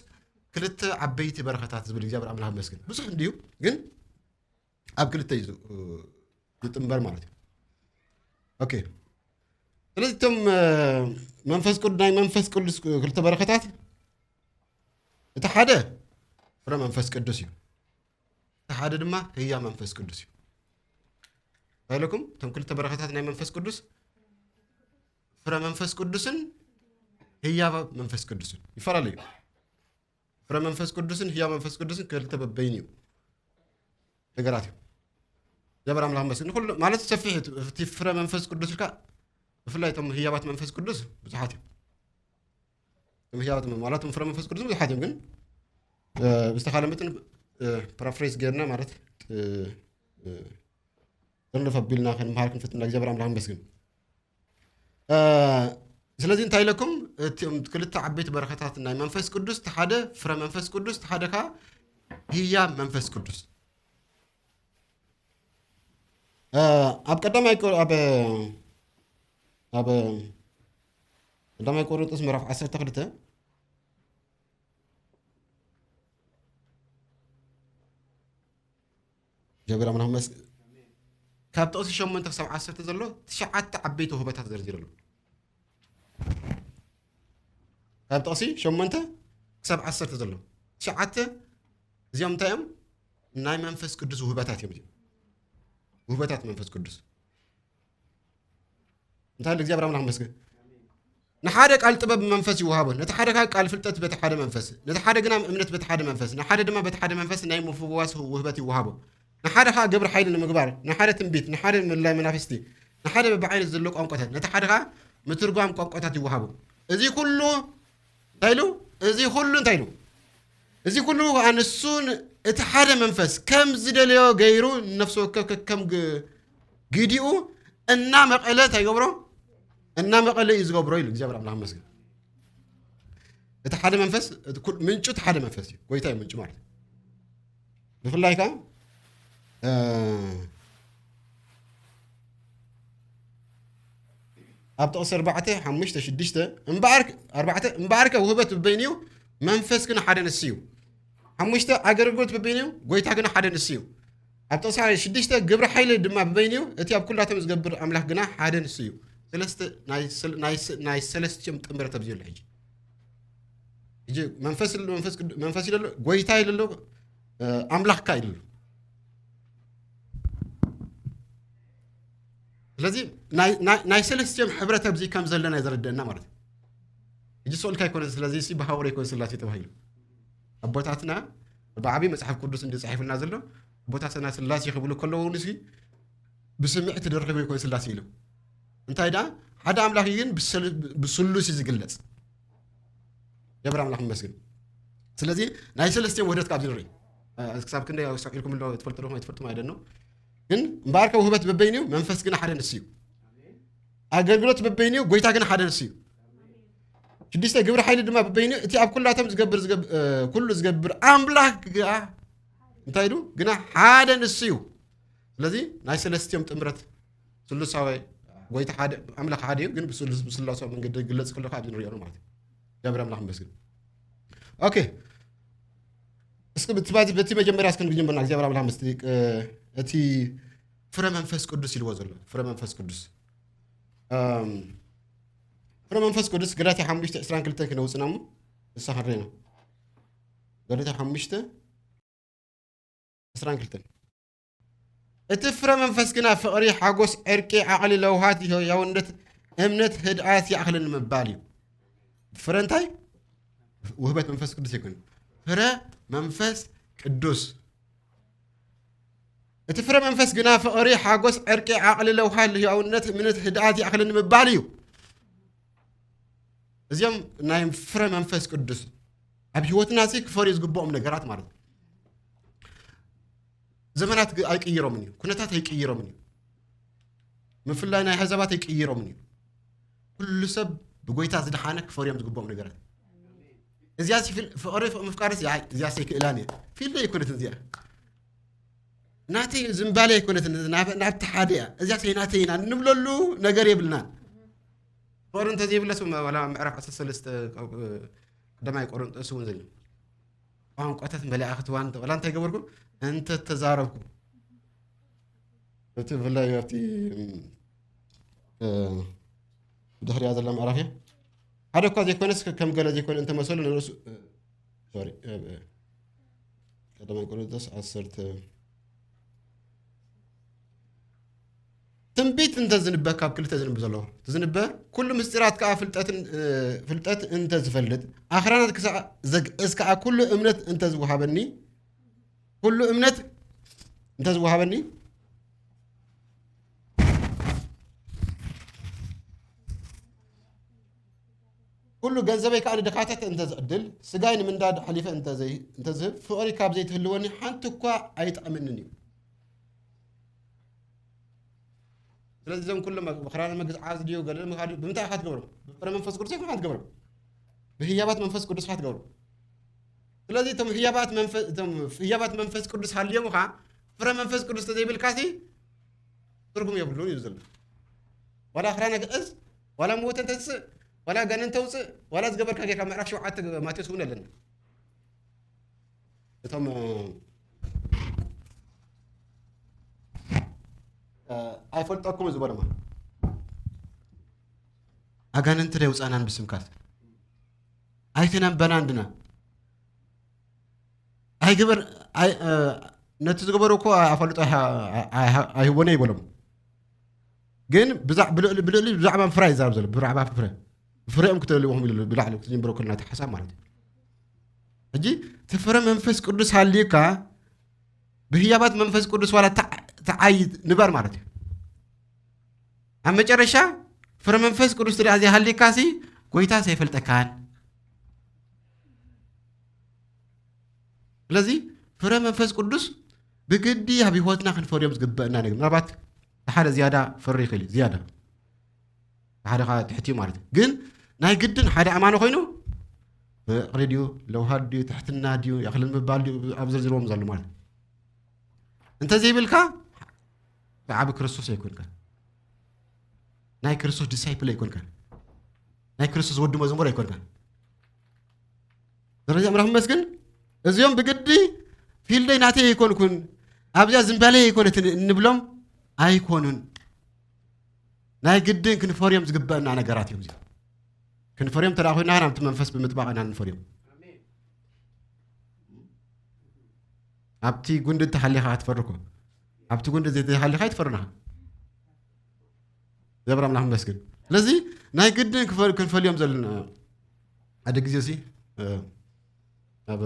ክልተ ዓበይቲ በረኸታት ዝብል እግዚኣብሔር ኣምላኽ መስግን። ብዙሕ እንዲዩ ግን ኣብ ክልተ እዩ ዝ- ዝጥንበር ማለት እዩ። ኦኬ። ስለዚ እቶም መንፈስ ቅዱስ ናይ መንፈስ ቅዱስ ክልተ በረኸታት እቲ ሓደ ፍረ መንፈስ ቅዱስ እዩ። እቲ ሓደ ድማ ህያ መንፈስ ቅዱስ እዩ። ባይለኩም እቶም ክልተ በረኸታት ናይ መንፈስ ቅዱስ ፍረ መንፈስ ቅዱስን ህያበ መንፈስ ቅዱስን ይፈላለዩ። ፍረ መንፈስ ቅዱስን ህያ መንፈስ ቅዱስን ክልተ በበይን እዩ ነገራት እዩ። ጀበር ኣምላኽ መስግን ኩሉ ማለት ሰፊሕ እቲ ፍረ መንፈስ ቅዱስ ኢልካ ብፍላይ እቶም ህያባት መንፈስ ቅዱስ ብዙሓት እዮም። እቶም ህያባት ማለት ፍረ መንፈስ ቅዱስ ብዙሓት እዮም ግን ብዝተኻለ መጠን ፓራፍሬዝ ጌርና ማለት ጥርንፍ ኣቢልና ክንምሃር ክንፍትና እግዚኣብሔር ኣምላኽ መስግን። ስለዚ እንታይ ኢለኩም እቲም ክልተ ዓበይቲ በረኸታት ናይ መንፈስ ቅዱስ ሓደ ፍረ መንፈስ ቅዱስ ሓደ ከዓ ህያ መንፈስ ቅዱስ ኣብ ቀዳማይ ኣብ ኣብ ቀዳማይ ቆሮንጦስ ምዕራፍ ዓሰርተ ክልተ ጀብር ኣምላኽ መስ ካብ ጥቕሲ ሸሞንተ ክሳብ ዓሰርተ ዘሎ ትሽዓተ ዓበይቲ ውህበታት ዘርዚሩ ኣሎ። ካብ ጥቕሲ ሸሞንተ ክሳብ ዓሰርተ ዘሎ ትሽዓተ እዚኦም እንታይ እዮም? ናይ መንፈስ ቅዱስ ውህበታት እዮም። እዚኦም ውህበታት መንፈስ ቅዱስ እንታይ እግዚኣብሔር ኣምላኽ መስገን ንሓደ ቃል ጥበብ መንፈስ ይወሃቦ፣ ነቲ ሓደ ቃል ፍልጠት በቲ ሓደ መንፈስ፣ ነቲ ሓደ ግና እምነት በቲ ሓደ መንፈስ፣ ንሓደ ድማ በቲ ሓደ መንፈስ ናይ ምፍዋስ ውህበት ይወሃቦ፣ ንሓደ ከዓ ግብሪ ሓይሊ ንምግባር፣ ንሓደ ትንቢት፣ ንሓደ ምልላይ መናፍስቲ፣ ንሓደ በብዓይነት ዘሎ ቋንቋታት፣ ነቲ ሓደ ከዓ ምትርጓም ቋንቋታት ይወሃቦ። እዚ ኩሉ እንታይ ኢሉ? እዚ ኩሉ እንታይ ኢሉ? እዚ ኩሉ ከዓ ንሱ እቲ ሓደ መንፈስ ከም ዝደለዮ ገይሩ ንነፍሲ ወከፍ ከከም ግዲኡ እናመቐለ እንታይ ይገብሮ? እናመቐለ እዩ ዝገብሮ ኢሉ እግዚኣብሔር ኣምላኽ መስገን። እቲ ሓደ መንፈስ ምንጩ እቲ ሓደ መንፈስ እዩ። ጎይታ እዩ ምንጩ ማለት ብፍላይ ከዓ ኣብ ጥቕሲ ኣርባዕተ ሓሙሽተ ሽዱሽተ እምበኣርከ ውህበት ብበይኑ እዩ፣ መንፈስ ግን ሓደ ንሱ እዩ። ሓሙሽተ ኣገልግሎት ብበይኑ እዩ፣ ጎይታ ግን ሓደ ንሱ እዩ። ኣብ ጥቕሲ ሽዱሽተ ግብሪ ሓይሊ ድማ ብበይኑ እዩ፣ እቲ ኣብ ኩላቶም ዝገብር ኣምላኽ ግና ሓደ ንሱ እዩ። ናይ ሰለስቲኦም ጥምረት ኣብዚ ዘሎ ሕጂ ሕጂ መንፈስ መንፈስ ኢለ ኣሎ፣ ጎይታ ኢለ ኣሎ፣ ኣምላኽካ ኢለ ኣሎ። ስለዚ ናይ ሰለስቲኦም ሕብረት ኣብዚ ከም ዘለና ዘረደና ማለት እዩ። ሕጂ ስኦልካ ኣይኮነ ስለዚ ብሃውር ኣይኮነ ስላሴ ተባሂሉ ኣቦታትና ብዓብዪ መፅሓፍ ቅዱስ እንዲ ፅሒፉልና ዘሎ ኣቦታትና ስላሴ ክብሉ ከለዉ ንሲ ብስምዒት ተደርኺቡ ኣይኮነ ስላሴ ኢሉ እንታይ ደኣ ሓደ ኣምላኽ ግን ብስሉስ እዩ ዝግለፅ። ጀብር ኣምላኽ ይመስግን። ስለዚ ናይ ሰለስቲኦም ውህደት ካብዚ ንርኢ ክሳብ ክንደይ ኣስተውዒልኩም ኣሎ ትፈልጡ ዶ ትፈልጡ ማለት ነው። ግን እምበኣርከ ውህበት በበይን እዩ፣ መንፈስ ግን ሓደ ንሱ እዩ። ኣገልግሎት በበይን እዩ፣ ጎይታ ግን ሓደ ንሱ እዩ። ሽዱሽተ ግብሪ ሓይሊ ድማ በበይን እዩ፣ እቲ ኣብ ኩላቶም ዝገብር ኩሉ ዝገብር ኣምላኽ ግኣ እንታይ ኢሉ ግና ሓደ ንሱ እዩ። ስለዚ ናይ ሰለስቲኦም ጥምረት ስሉሳዊ ጎይታ ሓደ ኣምላኽ ሓደ እዩ፣ ግን ብስሉሳዊ መንገዲ ግለጽ ከሎ ካብ ንሪኦ ማለት እዩ። እግዚኣብሔር ኣምላኽ ይመስገን። ኦኬ እስኪ በቲ መጀመርያ እስኪ ንጀምርና እግዚኣብሔር ኣምላኽ ምስ እቲ ፍረ መንፈስ ቅዱስ ኢልዎ ዘሎ ፍረ መንፈስ ቅዱስ ፍረ መንፈስ ቅዱስ ገላትያ ሓሙሽተ ዕስራን ክልተን ክነውፅና እሞ ንሳ ክንሬና ገላትያ ሓሙሽተ ዕስራን ክልተን እቲ ፍረ መንፈስ ግና ፍቕሪ፣ ሓጎስ፣ ዕርቂ፣ ዓቕሊ፣ ለውሃት፣ ህያውነት፣ እምነት፣ ህድኣት ይኣኽልን ምባል እዩ። ፍረ እንታይ? ውህበት መንፈስ ቅዱስ ይኩን። ፍረ መንፈስ ቅዱስ። እቲ ፍረ መንፈስ ግና ፍቕሪ፣ ሓጎስ፣ ዕርቂ፣ ዓቕሊ፣ ለውሃት፣ ህያውነት፣ እምነት፣ ህድኣት ይኣኽልን ምባል እዩ። እዚኦም ናይ ፍረ መንፈስ ቅዱስ ኣብ ህይወትና ሲ ክፈርዩ ዝግብኦም ነገራት ማለት እዩ። ዘመናት ኣይቅይሮምን እዩ፣ ኩነታት ኣይቅይሮምን እዩ። ምፍላይ ናይ ኣህዛባት ኣይቅይሮምን እዩ። ኩሉ ሰብ ብጎይታ ዝደሓነ ክፈርዮም ዝግብኦም ነገራት። እዚኣ ሲ ፍል-፣ ፍቕሪ፣ ፍቕ-፣ ምፍቃርስ፣ ኣይ፣ እዚኣ ሰይክእላን እየ። ፊልደ ኣይኮነትን እዚኣ። ናተይ ዝምባለ ኣይኮነትን፣ ናብ-፣ ናብቲ ሓደ እያ። እዚኣ ሰይ ናተይ ኢና እንብለሉ ነገር የብልናን። ፍቕሪ እንተዘይብለስ፣ ዋላ ምዕራፍ ዓሰርተ ሰለስተ፣ ቀዳማይ ቆሮንጦስ እውን ዘሎ። ቋንቋታት መላእኽቲ ዋን-፣ ዋላ እንታይ ገበርኩ? እንተ ተዛረብኩ። እቲ ብፍላይ ኣብቲ፣ እ፣ ብድሕሪያ ዘላ ምዕራፍ እያ። ሓደ እኳ ዘይኮነስ ከም ገለ ዘይኮነ እንተመሰሉ ንርእሱ፣ እ፣ ሶሪ፣ እ፣ እ፣ ቀዳማይ ቆሮንቶስ ዓሰርተ ትንቢት እንተ ዝንበ ካብ ክልተ ዝንብ ዘለዎ። እቲ ዝንበ ኩሉ ምስጢራት ከኣ ፍልጠትን፣ እ፣ ፍልጠት እንተ ዝፈልጥ፣ ኣኽራናት ክሳዕ ዘግእዝ ከኣ ኩሉ እምነት እንተ ዝወሃበኒ፣ ኩሉ እምነት እንተ ዝወሃበኒ፣ ኩሉ ገንዘበይ ከኣ ንድኻታት እንተ ዝዕድል፣ ስጋይ ንምንዳድ ሓሊፈ እንተ ዘይ-፣ እንተ ዝህብ፣ ፍቕሪ ካብ ዘይትህልወኒ ሓንቲ እኳ ኣይጠቕመንን እዩ። ስለዚ እዞም ኩሎም መ-፣ መኽራን መግዝዓዝ ድዩ፣ ገለ ምኻድ ድዩ፣ ብምንታይ ኢኻ ትገብሮም? ብፍረ መንፈስ ቅዱስ ኢኻ ትገብሮም። ብህያባት መንፈስ ቅዱስ ኢኻ ትገብሮም። ስለዚ እቶም ህያባት መንፈ-፣ እቶም ህያባት መንፈስ ቅዱስ ሃልዮም ኸዓ ፍረ መንፈስ ቅዱስ ተዘይብልካሲ ትርጉም የብሉን እዩ ዘሎ። ዋላ ኣኽራን ግዕዝ፣ ዋላ ምውት እንተትስእ፣ ዋላ ጋኔን ተውፅእ፣ ዋላ ዝገበርካ ጌርካ ምዕራፍ ሸውዓተ ማቴዎስ እውን ኣለና። እቶም፣ እ፣ እ፣ ኣይፈልጠኩም ዝበለማ ኣጋንንቲ ዶ የውፃእናን ብስምካስ? ኣይተናበናን ድና? ኣይግበር፣ ኣይ-፣ እ፣ ነቲ ዝገበሩ እኮ ኣፈልጦ ኣይሃ-፣ ኣይ-፣ ኣይሃ-፣ ኣይህቦን እየ ይበሎም። ግን ብዛ-፣ ብልዕሊ፣ ብልዕሊ ብዛዕባ ፍረ ይዛረብ ዘሎ፣ ብዛዕባ ፍረ። ፍረኦም ክተልዎም ኢሉ ብላዕሊ ክትጅምሮ ከለና እቲ ሓሳብ ማለት እዩ። ሕጂ እቲ ፍረ መንፈስ ቅዱስ ሃልዩካ ብህያባት መንፈስ ቅዱስ ዋላ ተዓ-፣ ተዓይ ንበር ማለት እዩ። ኣብ መጨረሻ ፍረ መንፈስ ቅዱስ እንተ ደኣ ዘይሃልዩካሲ ጎይታስ ኣይፈልጠካን። ስለዚ ፍረ መንፈስ ቅዱስ ብግዲ ኣብ ህይወትና ክንፈርዮም ዝግበአና ነገር፣ ምናልባት ሓደ ዝያዳ ፈሪ ይኽእል እዩ፣ ዝያዳ ሓደ ኸዓ ትሕቲ እዩ ማለት እዩ። ግን ናይ ግድን ሓደ ኣማኒ ኮይኑ ፍቕሪ ድዩ፣ ለውሃት ድዩ፣ ትሕትና ድዩ፣ ያኽልን ምባል ድዩ፣ ኣብ ዝርዝርዎም ዘሎ ማለት እዩ። እንተዘይብልካ፣ ዓቢ ክርስቶስ ኣይኮንካን። ናይ ክርስቶስ ዲሳይፕል ኣይኮንካን። ናይ ክርስቶስ ወዲ መዝሙር ኣይኮንካን። ስለዚ ኣምላኽ ይመስገን፣ እዚኦም ብግዲ ፊልደይ ናተይ ኣይኮንኩን፣ ኣብዚኣ ዝምባለይ ኣይኮነትን እንብሎም ኣይኮኑን። ናይ ግድን ክንፈርዮም ዝግበአና ነገራት እዮም እዚኦም። ክንፈርዮም እንተ ደኣ ኮይንና፣ ናብቲ መንፈስ ብምጥባቕ ኢና ንፈርዮም። ኣብቲ ጉንዲ እንተሃሊኻ ክትፈሪ እኮ። ኣብቲ ጉንዲ ዘይተሃሊኻ ኣይትፈርን ኢኻ። እግዚኣብሔር ኣምላኽ ይመስገን። ስለዚ ናይ ግድን ክፈ-፣ ክንፈልዮም ዘለና። ሓደ ግዜ እዚ፣ እ፣ ኣብ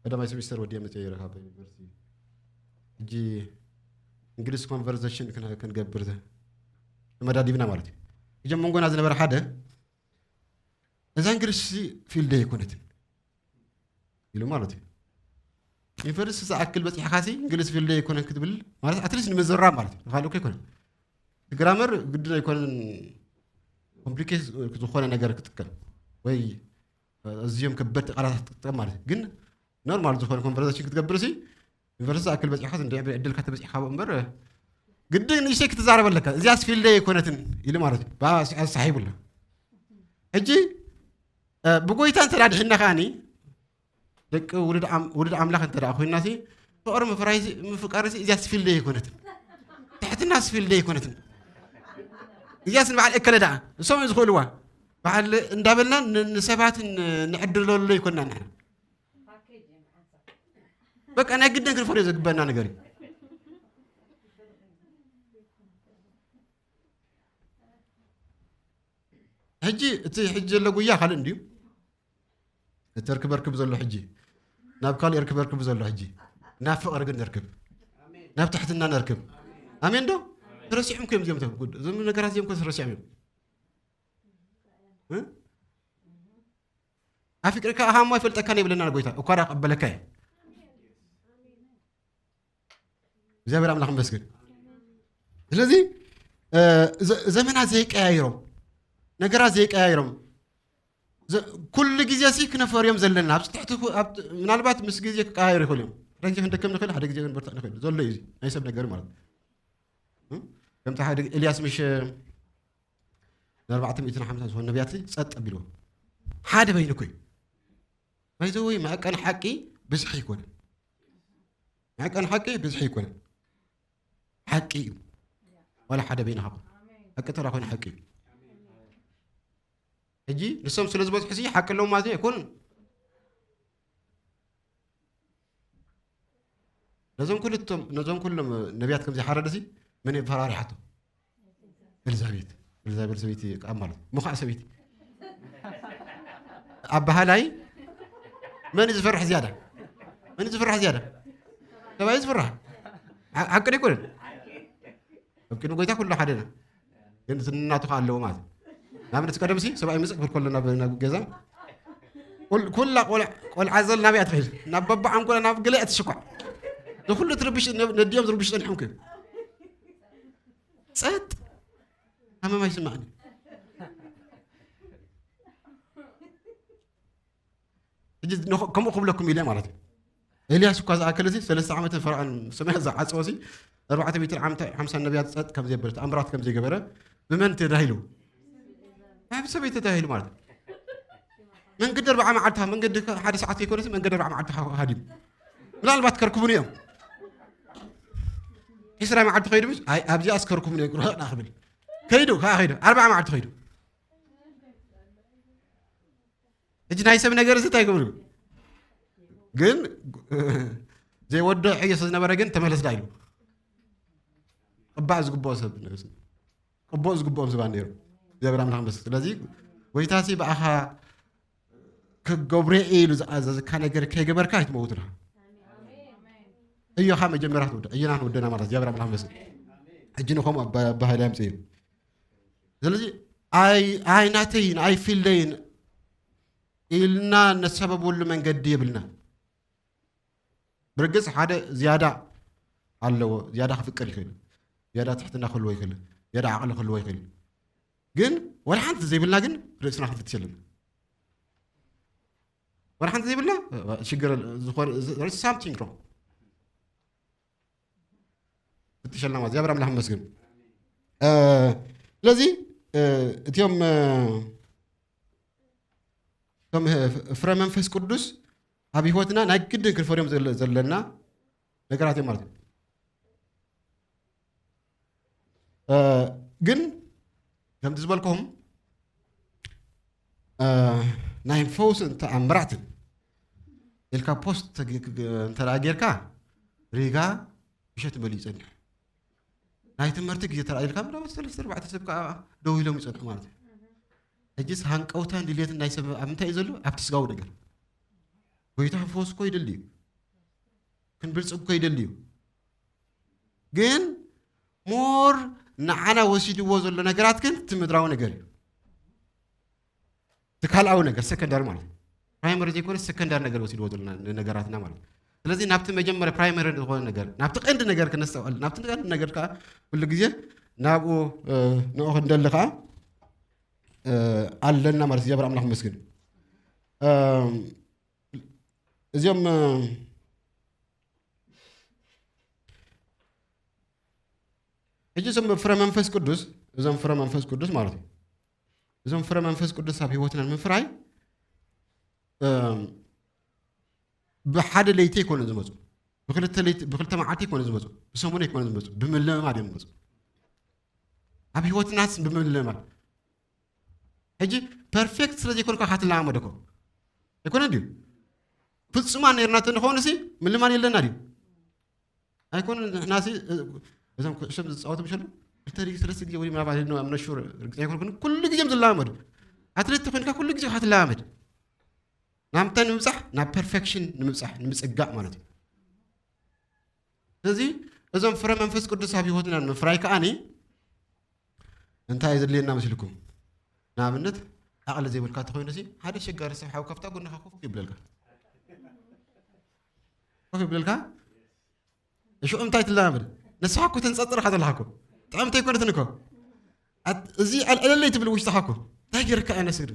ቀዳማይ ሴሚስተር ወዲየ መፅየ ይረካ ዩኒቨርሲቲ። ሕጂ እንግሊዝ ኮንቨርሴሽን ክን-፣ ክንገብር ተ-፣ ተመዳዲብና ማለት እዩ። እዞም መንጎና ዝነበረ ሓደ፣ እዛ እንግሊዝ ፊልደይ ኣይኮነትን ኢሉ ማለት እዩ። ዩኒቨርሲቲ ዝኣክል በፂሕካሲ እንግሊዝ ፊልደይ ኣይኮነን ክትብል ማለት ኣትሊስት ንምዝራብ ማለት እዩ። ካልእ እኮ ኣይኮነን። እቲ ግራመር ግድን ኣይኮነን ኮምፕሊኬት ዝኾነ ነገር ክጥቀም ወይ ኣዝዮም ከበድቲ ቃላት ክትጥቀም ማለት እዩ። ግን ኖርማል ዝኾነ ኮንቨርሴሽን ክትገብር ሲ ዩኒቨርሲቲ ዝኣክል በፂሕካስ እንደ ዕድልካ ተበፂሕካ እምበር ግድን ንእሽተይ ክትዛረብ ኣለካ። እዚኣስ ፊልደይ ኣይኮነትን ኢሉ ማለት እዩ። ብኣ ኣስ-፣ ኣሳሒቡላ። ሕጂ፣ እ፣ ብጎይታ እንተ ደኣ ድሒንና ከኣኒ፣ ደቂ ውሉድ ኣም-፣ ውሉድ ኣምላኽ እንተ ደኣ ኮይንና ሲ፣ ፍቕሪ ምፍራይ ሲ፣ ምፍቃር ሲ፣ እዚኣስ ፊልደይ ኣይኮነትን። ትሕትናስ ፊልደይ ኣይኮነትን። እዚኣስ ንበዓል እከለ ደኣ፣ እሶም እዮም ዝኽእልዋ። በዓል እንዳበልና ን-፣ ንሰባት ን-፣ ንዕድለሉ ኣይኮንና ንሕና። በቃ ናይ ግድን ክንፈርዮ ዘግበአና ነገር እዩ። ሕጂ እቲ ሕጂ ዘሎ ጉያ ካልእ እንድዩ። እቲ እርክብ እርክብ ዘሎ ሕጂ ናብ ካልእ እርክብ እርክብ ዘሎ ሕጂ ናብ ፍቕሪ ግን ንርክብ፣ ናብ ትሕትና ንርክብ። ኣሜን ዶ? ተረሲዖም እኮ እዮም እዚኦም ተጉድ-፣ እዞም ነገራት እዚኦም እኮ ተረሲዖም እዮም። እ? ኣፍቅርካ ኣሃሞ ኣይፈልጠካን የብለና ጎይታ፣ እኳ ደኣ ቀበለካ እየ። እግዚኣብሔር ኣምላኽ ይመስገን። ስለዚ ዘመናት ዘይቀያይሮም፣ ነገራት ዘይቀያይሮም፣ ኩሉ ግዜ ሲ ክነፈርዮም ዘለና ኣብዚ ትሕቲ፣ ምናልባት ምስ ግዜ ክቀያየሩ ይኽእሉ እዮም። ሓደ ግዜ ክንደክም ንኽእል፣ ሓደ ግዜ ክንበርትዕ ንኽእል። ዘሎ እዩ ናይ ሰብ ነገር ማለት። ከምቲ ሓደ ኤልያስ ምሽ ንኣርባዕተ ሚእትን ሓምሳን ዝኾኑ ነቢያት ጸጥ ኣቢልዎ ሓደ በይኑ እኮ እዩ። ባይዘወይ መዕቀኒ ሓቂ ብዝሒ ኣይኮነን። መዕቀኒ ሓቂ ብዝሒ ኣይኮነን። ሓቂ እዩ። ዋላ ሓደ በይንኻ ኮን ሓቂ ተራ ኮይኑ ሓቂ እዩ። ሕጂ ንሶም ስለ ዝበዝሑ ሲ ሓቂ ኣለዎም ማለት ኣይኮኑን። ነዞም ኩልቶም ነዞም ኩሎም ነቢያት ከም ዘይሓረደ ሲ መን ፈራሪሓቶ? ኤልዛቤት። ኤልዛቤል ሰበይቲ ቃል ማለት ምዃእ ሰበይቲ ኣብ ባህላይ መን ዝፈርሕ ዝያዳ? መን ዝፈርሕ ዝያዳ? ሰብኣይ ዝፍራሕ ሓቂ ኣይኮነን። ኣብ ቅድሚ ጎይታ ኩሉ ሓደ ኢና። ግን ዝናቱ ከ ኣለዎ ማለት እዩ። ንኣብነት ቀደም ሲ ሰብኣይ ምፅእ ክብል ከሎ ናብ ናብ ገዛ ኩል- ኩላ ቆልዓ ቆልዓ ዘል ናብያ ትኸይድ ናብ በባዓንኮላ ናብ ገለ ትሽኳዕ ንኩሉ ትርብሽ ነዲኦም ዝርብሽ ፀኒሖም ክዩ ጸጥ ሃመማ ይስማዕኒ። ከምኡ ክብለኩም ኢለ ማለት እዩ። ኤልያስ እኳ ዝኣከለ ሲ ሰለስተ ዓመትን ፈርዖን ሰማያት ዝዓፀወ ሲ ኣርባዕተ ሚእትን ዓምተ ሓምሳን ነቢያት ጸጥ ከም ዘየበለ ተኣምራት ከም ዘይገበረ ብመን ተዳሂሉ? ኣብ ሰበይቲ ተዳሂሉ ማለት እዩ። መንገዲ ኣርባዓ መዓልቲ መንገዲ ሓደ ሰዓት ከይኮነ መንገዲ ኣርባዓ መዓልቲ ሃዲሙ ምናልባት ከርክቡን እዮም። ዒስራ መዓልቲ ከይዱ ምስ ኣይ ኣብዚኣ ኣስከርኩም ነግሮ ክብል ከይዱ ከዓ ከይዱ ኣርባዓ መዓልቲ ከይዱ ሕጂ ናይ ሰብ ነገር እዚ እንታይ ክብሉ ግን ዘይወዶ ዕዮ ስለ ዝነበረ ግን ተመለስ ዳ ኢሉ ቅባእ ዝግብኦ ሰብ ቅቡእ ዝግብኦም ሰባት ነይሩ እግዚኣብሔር ኣምላኽ መስል ስለዚ ጎይታ ሲ ብኣኻ ክገብሮ ኢሉ ዝኣዘዝካ ነገር ከይገበርካ ኣይትመውትና እዮኻ መጀመርያ ትወደ እዮና ንወደና ማለት እግዚኣብሔር ኣምላኽ መስል ሕጂ ንኸምኡ ኣባህል ያምፅእ እዩ ስለዚ ኣይ ኣይ ናተይን ኣይ ፊልደይን ኢልና ነሰበብሉ መንገዲ የብልና። ብርግጽ ሓደ ዝያዳ ኣለዎ፣ ዝያዳ ክፍቅር ይኽእል፣ ዝያዳ ትሕትና ክህልዎ ይኽእል፣ ዝያዳ ዓቕሊ ክህልዎ ይኽእል። ግን ወላ ሓንቲ ዘይብልና ግን ርእስና ክንፍትሽ ኣለና። ወላ ሓንቲ ዘይብልና ሽግር ዝኾነ ሳምቲንግ ሮንግ ፍትሸልና ማለት እግዚኣብሔር ኣምላኽ መስግን። ስለዚ እቲኦም እቶም ፍረ መንፈስ ቅዱስ ኣብ ህይወትና ናይ ግድን ክንፈርዮም ዘለና ነገራት እዮም ማለት እዩ። ግን ከምቲ ዝበልኩም ናይ ፈውስን ተኣምራትን ኢልካ ፖስት እንተ ጌርካ ሪጋ ምሸት መሊኡ ይጸንሕ። ናይ ትምህርቲ ግዜ ተራእዩልካ ምናልባት ሰለስተ ኣርባዕተ ሰብ ከዓ ደው ኢሎም ይጸንሑ ማለት እዩ። ሕጂስ ሃንቀውታን ድልየትን ናይ ሰብ ኣብ ምንታይ እዩ ዘሎ? ኣብቲ ስጋዊ ነገር። ጎይታ ክንፈወስ እኮ ይደሊ እዩ። ክንብልጽግ እኮ ይደሊ እዩ። ግን ሞር ንዓና ወሲድዎ ዘሎ ነገራት ግን እቲ ምድራዊ ነገር እዩ። እቲ ካልኣዊ ነገር ሰከንዳሪ ማለት እዩ። ፕራይመሪ ዘይኮነ ሰከንዳሪ ነገር ወሲድዎ ዘለና ነገራትና ማለት እዩ። ስለዚ ናብቲ መጀመርያ ፕራይመሪ ዝኾነ ነገር ናብቲ ቀንዲ ነገር ክነስተውዕል ናብቲ ቀንዲ ነገር ከዓ ኩሉ ግዜ ናብኡ ንኡ ክንደሊ ከዓ ኣለና ማለት እግዚኣብሔር ኣምላኽ መስግን እዚኦም ሕጂ እዞም ፍረ መንፈስ ቅዱስ እዞም ፍረ መንፈስ ቅዱስ ማለት እዩ እዞም ፍረ መንፈስ ቅዱስ ኣብ ህይወትና ንምፍራይ ብሓደ ለይቲ ኣይኮነ ዝመፁ ብክልተ መዓልቲ ኣይኮነ ዝመፁ ብሰሙን ኣይኮነ ዝመፁ ብምልማድ እዮም ዝመፁ ኣብ ህይወትናስ ብምልማድ ሕጂ ፐርፌክት ስለ ዘይኮንካ ካትለማመደኮ ኣይኮነ ድዩ ፍፁማን ነርና ተንኾንሲ ምልማድ የለና ድዩ ኣይኮነ ንሕናሲ እዞም ኩዕሶ ዝፃወቱ ምሸሉ ክልተ ድዩ ሰለስተ ግዜ ወይ ምናባት ሄድና ኣብ ነሹር ርግፀ ኣይኮንኩን ኩሉ ግዜ እዮም ዝለማመዱ ኣትሌት ተኮይንካ ኩሉ ግዜ ክትለማመድ ናብታ ንምብፃሕ ናብ ፐርፌክሽን ንምብፃሕ ንምፅጋዕ ማለት እዩ ስለዚ እዞም ፍረ መንፈስ ቅዱስ ኣብ ህይወትና ንምፍራይ ከዓኒ እንታይ ዘድልየና መስልኩም ንኣብነት ዓቕሊ ዘይብልካ ተኮይኑ ሓደ ሸጋሪ ሰብ ሓው ካብታ ጎንኻ ኮፍ ይብለልካ ኮፍ ይብለልካ እሽዑ እንታይ ትለማመድ ንስኻ እኮ ተንፀፅርካ ዘለካ እኮ ጥዕምቲ ኣይኮነትን እኮ። ኣት-፣ እዚ ኣልዕለለይ ትብል ውሽጥኻ እኮ። እንታይ ገይርካ ኣነ ስግድ?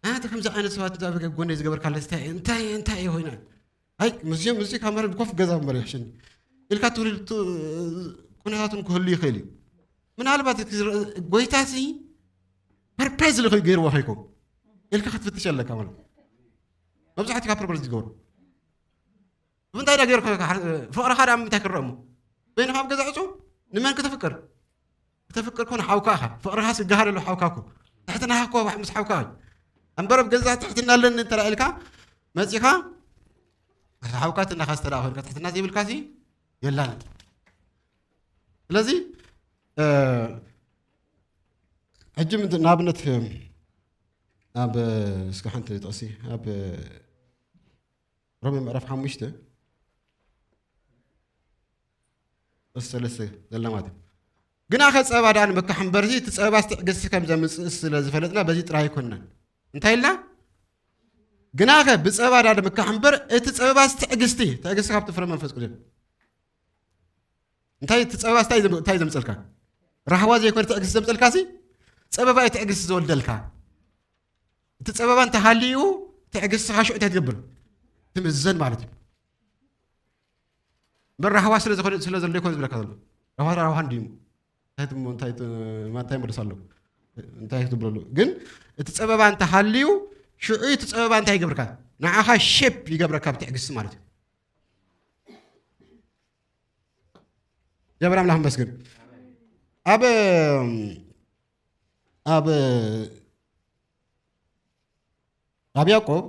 ኣንተ ከምዚ ዓይነት ሰባት እዛ ኣብ ጎነይ ዝገበርካለስ እንታይ፣ እንታይ፣ እንታይ እዩ ኮይና? ኣይ፣ ምስዚኦም፣ ምስዚ ካብ መረብ ኮፍ ገዛ እምበር ይሕሽኒ ኢልካ ትውልድ ቱ-፣ ኩነታቱን ክህሉ ይኽእል እዩ። ምናልባት እቲ ዝረ-፣ ጎይታሲ ፐርፐዝ ልኸ ገይርዎ ኸይኮም ኢልካ ክትፍትሽ ኣለካ ማለት እዩ። መብዛሕትኡ ካብ ፐርፐዝ ዝገብሩ። ብምንታይ ዳ ገይርካ ፍቕርኻ ዳ ምንታይ ክረእሞ? በይንኻ ኣብ ገዛ ዕጹ ንመን ክተፍቅር? ክተፍቅር ኮን ሓውካ ኢኻ። ፍቕርኻ ስጋሃር ኣሎ ሓውካ እኮ። ትሕትናኻ እኮ ምስ ሓውካ እዩ። እምበር ኣብ ገዛ ትሕትና ኣለኒ እንተ ኢልካ መጺኻ ሓውካ ትናኻ ዝተደኣ ኮይንካ ትሕትና ዘይብልካ ሲ የላን። ስለዚ፣ እ፣ ሕጂ ምንት-፣ ንኣብነት፣ ኣብ፣ እስኪ ሓንቲ ጥቕሲ፣ ኣብ ሮሜ ምዕራፍ ሓሙሽተ፣ ጥቕሲ ሰለስተ ዘላ ማለት እዩ። ግናኸ ጸባ ደኣ ንምካሕ እምበርሲ፣ እቲ ጸባስ ትዕግስቲ ከም ዘምጽእ ስለ ዝፈለጥና፣ በዚ ጥራይ ኣይኮንናን። እንታይ ኢልና? ግናኸ ብጸባ ደኣ ንምካሕ እምበር፣ እቲ ጸባስ ትዕግስቲ፣ ትዕግስቲ ካብቲ ፍረ መንፈስ ቅዱስ። እንታይ እቲ ጸባስ እንታይ ዘም-፣ እንታይ ዘምጸልካ? ራህዋ ዘይኮነ ትዕግስቲ ዘምጸልካ ሲ፣ ጸበባ እዩ ትዕግስቲ ዝወልደልካ። እቲ ጸበባ እንተሃልዩ፣ ትዕግስትኻ ሽዑ እንታይ ትገብር? ትምዘን ማለት እዩ። እምበር ራህዋ ስለ ዝኾነ፣ ስለ ዘሎ ይኮነ ዝብለካ ዘሎ። ራህዋ፣ ራህዋ እንድዩ። እንታይ ትሞ-፣ እንታይ ት-፣ ማ-፣ እንታይ መልስ ኣለዎ? እንታይ ክትብለሉ? ግን እቲ ጸበባ እንተሃልዩ፣ ሽዑ እቲ ጸበባ እንታይ ይገብርካ? ንዓኻ ሼፕ ይገብረካ ብትዕግስቲ ማለት እዩ። እግዚኣብሔር ኣምላኽ ይመስገን። ኣብ፣ ኣብ፣ ኣብ ያዕቆብ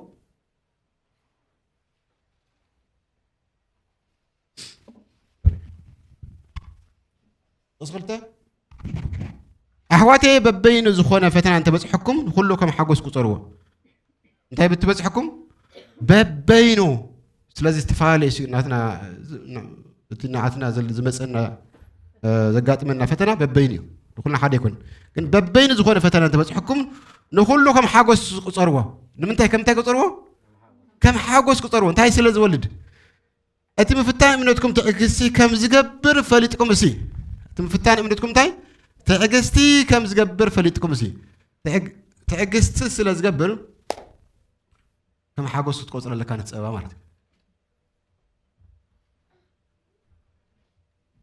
ቁጽሪ ክልተ፣ ኣሕዋተየ በበይኑ ዝኾነ ፈተና እንተበጽሐኩም ንኹሉ ከም ሓጎስ ቁጸርዎ። እንታይ ብትበጽሐኩም? በበይኑ። ስለዚ ዝተፈላለየ እዩ ናትና፣ እቲ ናትና ዘል-፣ ዝመጸና፣ እ፣ ዘጋጥመና ፈተና በበይኑ እዩ። ንኹልና ሓደ ይኮን። ግን በበይኑ ዝኾነ ፈተና እንተበጽሐኩም ንኹሉ ከም ሓጎስ ቁጸርዎ። ንምንታይ ከም እንታይ ቁጸርዎ? ከም ሓጎስ ቁጸርዎ። እንታይ ስለ ዝወልድ? እቲ ምፍታን እምነትኩም ትዕግስቲ ከም ዝገብር ፈሊጥኩም እሲ። እቲ ምፍታን እምነትኩም እንታይ? ትዕግስቲ ከም ዝገብር ፈሊጥኩም እሲ። ትዕግ-፣ ትዕግስቲ ስለ ዝገብር ከም ሓጎስ ክትቆጽሮ ኣለካ ነቲ ጸባ ማለት እዩ።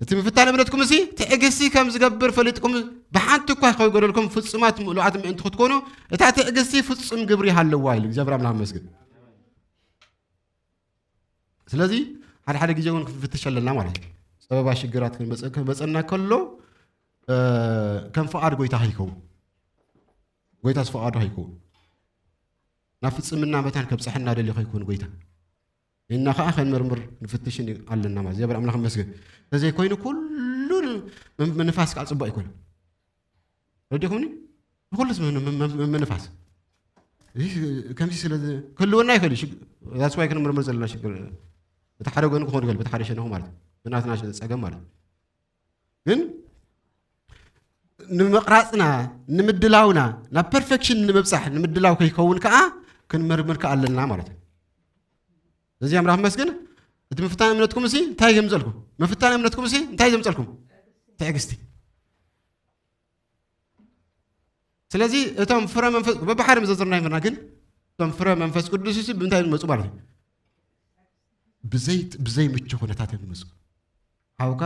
እቲ ምፍታን እምነትኩም እሲ ትዕግስቲ ከም ዝገብር ፈሊጥኩም ብሓንቲ እኳ ከይጎደልኩም ፍጹማት ምሉኣት ምእንቲ ክትኮኑ እታ ትዕግስቲ ፍጹም ግብሪ ይሃለዋ ኢሉ እግዚኣብሔር ኣምላኽ ይመስገን። ስለዚ ሓደ ሓደ ግዜ እውን ክንፍትሽ ኣለና ማለት እዩ። ጸበባ ሽግራት ክመጸ-፣ ክመጸና ከሎ፣ እ፣ ከም ፍቓድ ጎይታ ከይከውን፣ ጎይታስ ፍቓዱ ከይከውን፣ ናብ ፍጽምና መታን ከብጽሐና ደልዩ ከይከውን ጎይታ እና ከኣ ከንምርምር ንፍትሽን ኣለና ማለት እዩ። እግዚኣብሔር ኣምላኽ ይመስገን። እንተዘይኮይኑ ኩሉ ም-፣ ምንፋስ ከኣ ጽቡቕ ኣይኮነን። ረዲኹምኒ? ንኹሉስ ምን-፣ ምን-፣ ምን-፣ ምንፋስ። እዚ ከምዚ ስለ ዝ-፣ ክህልወና ይኽእል እዩ። ሽግ-፣ that's why ክንምርምር ዘለና ሽግር። እቲ ሓደ ጎኑ ክኸውን ይኽእል፣ በቲ ሓደ ሸነኹ ማለት እዩ። ብናትና ሸ-፣ ጸገም ማለት እዩ። ግን ንምቕራጽና፣ ንምድላውና፣ ናብ ፐርፌክሽን ንምብጻሕ፣ ንምድላው ከይከውን ከኣ ክንምርምር ከኣ ኣለና ማለት እዩ። እዚ ኣምላኽ ይመስገን። እቲ ምፍታን እምነትኩም እሲ እንታይ ዘምጸልኩም? ምፍታን እምነትኩም እሲ እንታይ ዘምጸልኩም? ትዕግስቲ። ስለዚ እቶም ፍረ መንፈስ፣ በብሓደ ምዘዝርና ይመና፣ ግን እቶም ፍረ መንፈስ ቅዱስ እሲ ብምንታይ ዝመጹ ማለት እዩ? ብዘይ፣ ብዘይ ምቹ ኩነታት እዮም ዝመጹ። ሓውካ